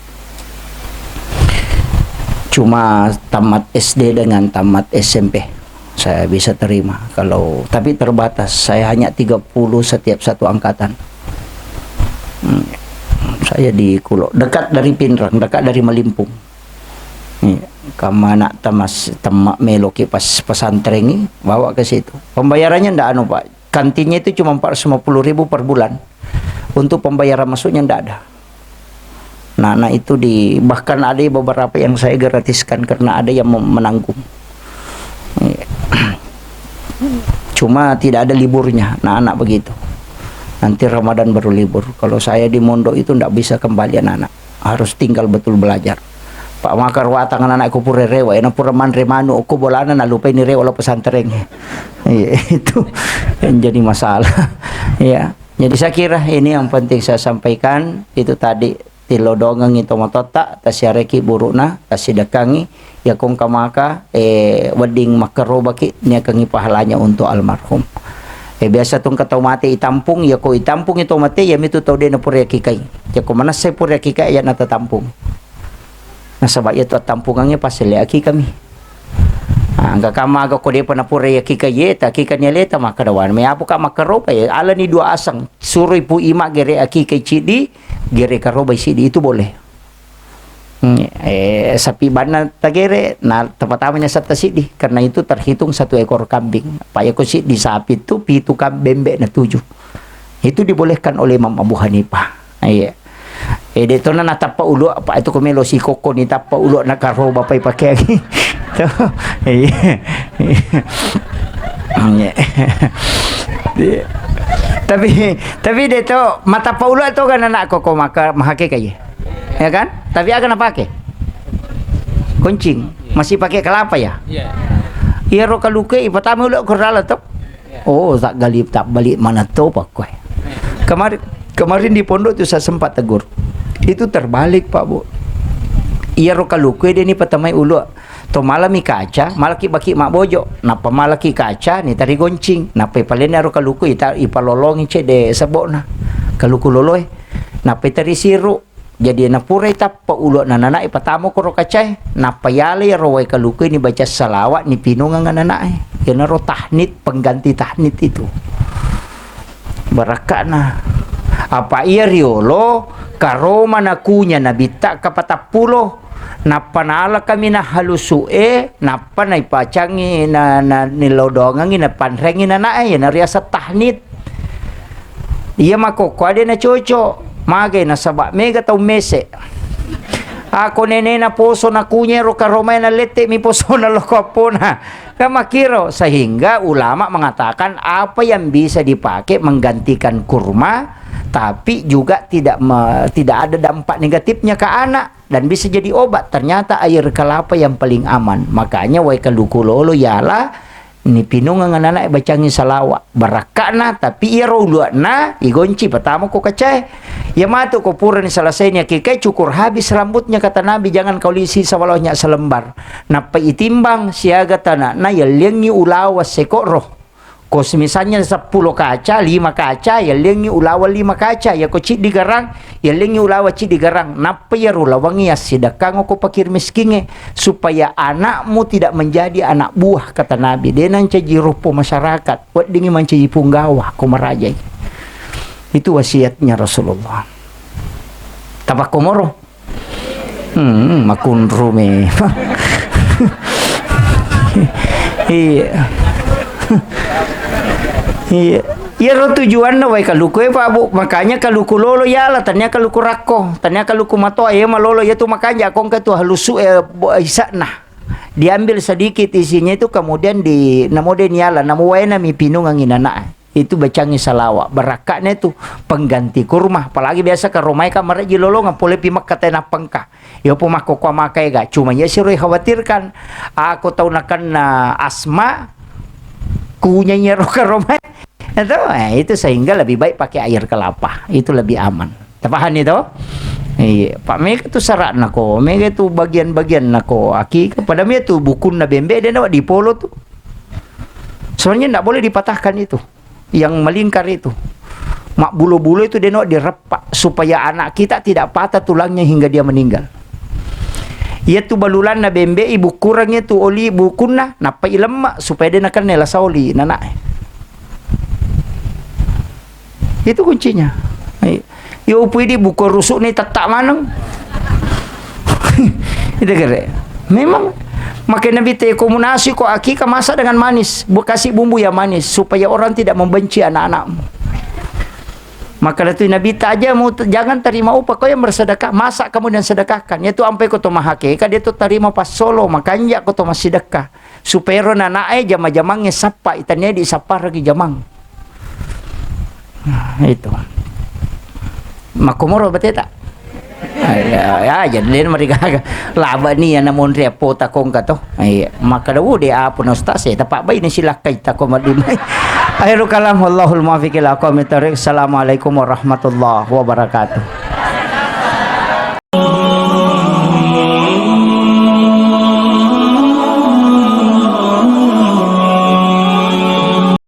Cuma tamat S D dengan tamat S M P. Saya bisa terima kalau, tapi terbatas, saya hanya tiga puluh setiap satu angkatan. Hmm. Saya di Kulo, dekat dari Pinrang, dekat dari Melimpung. Iya. Kamma anak tamas-, temma meloki pas pesantrengi, bawa ke situ. Pembayarannya ndak anu, Pak. Kantinnya itu cuma empat ratus lima puluh ribu per bulan. Untuk pembayaran masuknya ndak ada. Nah, nah, itu di, bahkan ada beberapa yang saya gratiskan karena ada yang mem-, menanggung. Iya. Cuma tidak ada liburnya, nah, anak begitu. Nanti Ramadan baru libur. Kalau saya di mondok itu ndak bisa kembali anak-anak. Harus tinggal betul belajar. Pak, maka ruatang anak-anak ku pura rewa, ena pura manre manu, ku bolana nalupai ni rewa lo pesantren. Iya, itu yang jadi masalah. Ya. Jadi saya kira ini yang penting saya sampaikan, itu tadi tilodongengi tomatotta, tasiareki burukna, tasidekkangi, ya kongka maka, eh, wedding makkarobaki niakangi pahalanya untuk almarhum. Eh, biasa tungka tau mate itampung, ya ko itampung itu mate, ya mitu tau dena pura yakikai. Ya ko manessai pura yakikai, ya natatampung. Nasaba iyatu attampungangnge passelleaki kami. Ah, engka kamma aga ko depa napura yakika yeta, kika nyaleta, makkeda wan. Me apuka makkaropa ya, alani dua aseng. Suroi Pu Ima gere akika ciddi, gere karobai siddi, itu boleh. Hmm, eh, sapi banna tagere, na tapatama nyasetta siddi, karena itu terhitung satu ekor kambing. Apa ya ko siddi sapi tu, pitu kam-, bembe na tujuh. Itu dibolehkan oleh Imam Abu Hanifah. Iya. Eh, de tona natappa ulu apa itu ko melo sikokko ni tappa ulu na karoba pai pakeangi. Tuh. Iya. Iya. Tapi, tapi de to matappa ulu to kan anak koko maka mahake kai. Ya kan? Tapi aga napake? Goncing. Masih pakai kelapa ya? Iya. Iya ro kaluku ipatama ulu ko rala to. Oh, tak galip, tak balik mana to pakkoe. Kemarin, kemarin di pondok itu saya sempat tegur. Itu terbalik, Pak, Bu. Iya ro kaluku dia ni patamai ulu. To malami kaca, malaki baki mabbojo. Nappa malaki kaca, ni tari goncing. Nappa ipalena ro kaluku, ita-, ipalolongi cede sebokna. Kaluku loloe. Nappa itari siru. Jadi napurai tappa ulu'na nanae, patamo koro kacae, nappa yalai ro wae kalukue ni baca salawat, ni pinungeng nanae. Iyanaro tahnit, pengganti tahnit itu. Barakka'na. Apa iya riolo, karoma nakunya nabitta kapatappulo, nappa nala kami nahalusu'e, nappa naipacangi, na, na, nilodongengi, napanrengi nanae, iyanariaseng tahnit. Iya makkokkoe de nacoco. Magai nasaba mega tau mese. Ako nenena poso nakunyero karomae nalette mi posona loko appona. Kan makkiro, sehingga ulama mengatakan apa yang bisa dipakai menggantikan kurma, tapi juga tidak me-, tidak ada dampak negatifnya ke anak dan bisa jadi obat. Ternyata air kelapa yang paling aman. Makanya wae kaluku lolo yala ni pinungeng ananae bacangi salawa. Barakka'na, tapi iyaro ulua'na igonci patama ko kacae. Iya matu ko purani selesai ni akikae, cukur habis rambutnya, kata Nabi, jangan kau isi sawalawanya selembar. Nappa itimbang siaga tana'na, yelliangngi ulawa sekoro. Ko misalnya seppulo kaca, lima kaca, yelliangngi ulawa lima kaca. Iya ko ciddi garang, yelliangngi ulawa ciddi garang. Nappa iyaro lawangngi yassidekkang ko pakir miskingnge, supaya anakmu tidak menjadi anak buah, kata Nabi. De nancaji roppo masyarakat, weddingngi mancaji punggawa ko marajai. Itu wasiatnya Rasulullah. Tapakkomoro. Hmm, makunru memang. Iya. Iya. Iyaro tujuanna wae kaluku e, Pak, Bu. Makanya kaluku lolo yala, tania kaluku rakko, tania kaluku matoa, iya malolo, iya tu makanja kongka tu halusu e, bo-, isa'na. Diambil sedikit isinya itu, kemudian di, namo de niala, namo waena mi pinungangi nana. Itu bacangi salawa. Barakka'na itu pengganti kurma. Apalagi biasa karomai ka mareji lolongang pole pi Mekka tena pengka. Iya po makkokkoe maka ega. Cuma iya siro khawatirkan. Ako tau nakenna asma, kunyai iyaro karomai. Itu, eh, itu sehingga lebih baik pakai air kelapa. Itu lebih aman. Tapahani to? Iya, Pak, mega tu syaratna ko, mega tu bagian-bagianna ko. Aki, pada mega tu bukunna bembe, de nawa dipolo tu. Sebenarnya ndak boleh dipatahkan itu. Yang melingkar itu. Mabbulo-bulo itu de nawa direppa supaya anak kita tidak patah tulangnya hingga dia meninggal. Iya tu balulanna bembe, ibukkurang itu oli bukunna, nappa ilemma supaya de nakenna lasa oli nanae. Itu kuncinya. Iya. Iya, upu idi buko rusuk ni tettak maneng. Itu kere. Memang maka Nabi te komunasi ko akika masak dengan manis, bu-, kasih bumbu yang manis supaya orang tidak membenci anak-anakmu. Maka itu Nabi ta aja mu t-, jangan terima upah kau yang bersedekah, masak kamu dan sedekahkan. Yaitu ampai ko to mahake, ka dia tu terima pas solo, makanja ko to massidekah. Supaya ro nanae jama-jamangnge sappa, itania di sappa ragi jamang. Nah, itu. Makkomoro beteta. Ya, ya, jadi den marigaga. Laba ni ana monri apota kongka to. Iya, maka dawu de apa na ustaz e, tapabbaini silakkai tako madimai. Akhirul kalam, wallahul muwaffiq ila aqwamit thariq. Assalamualaikum warahmatullahi wabarakatuh.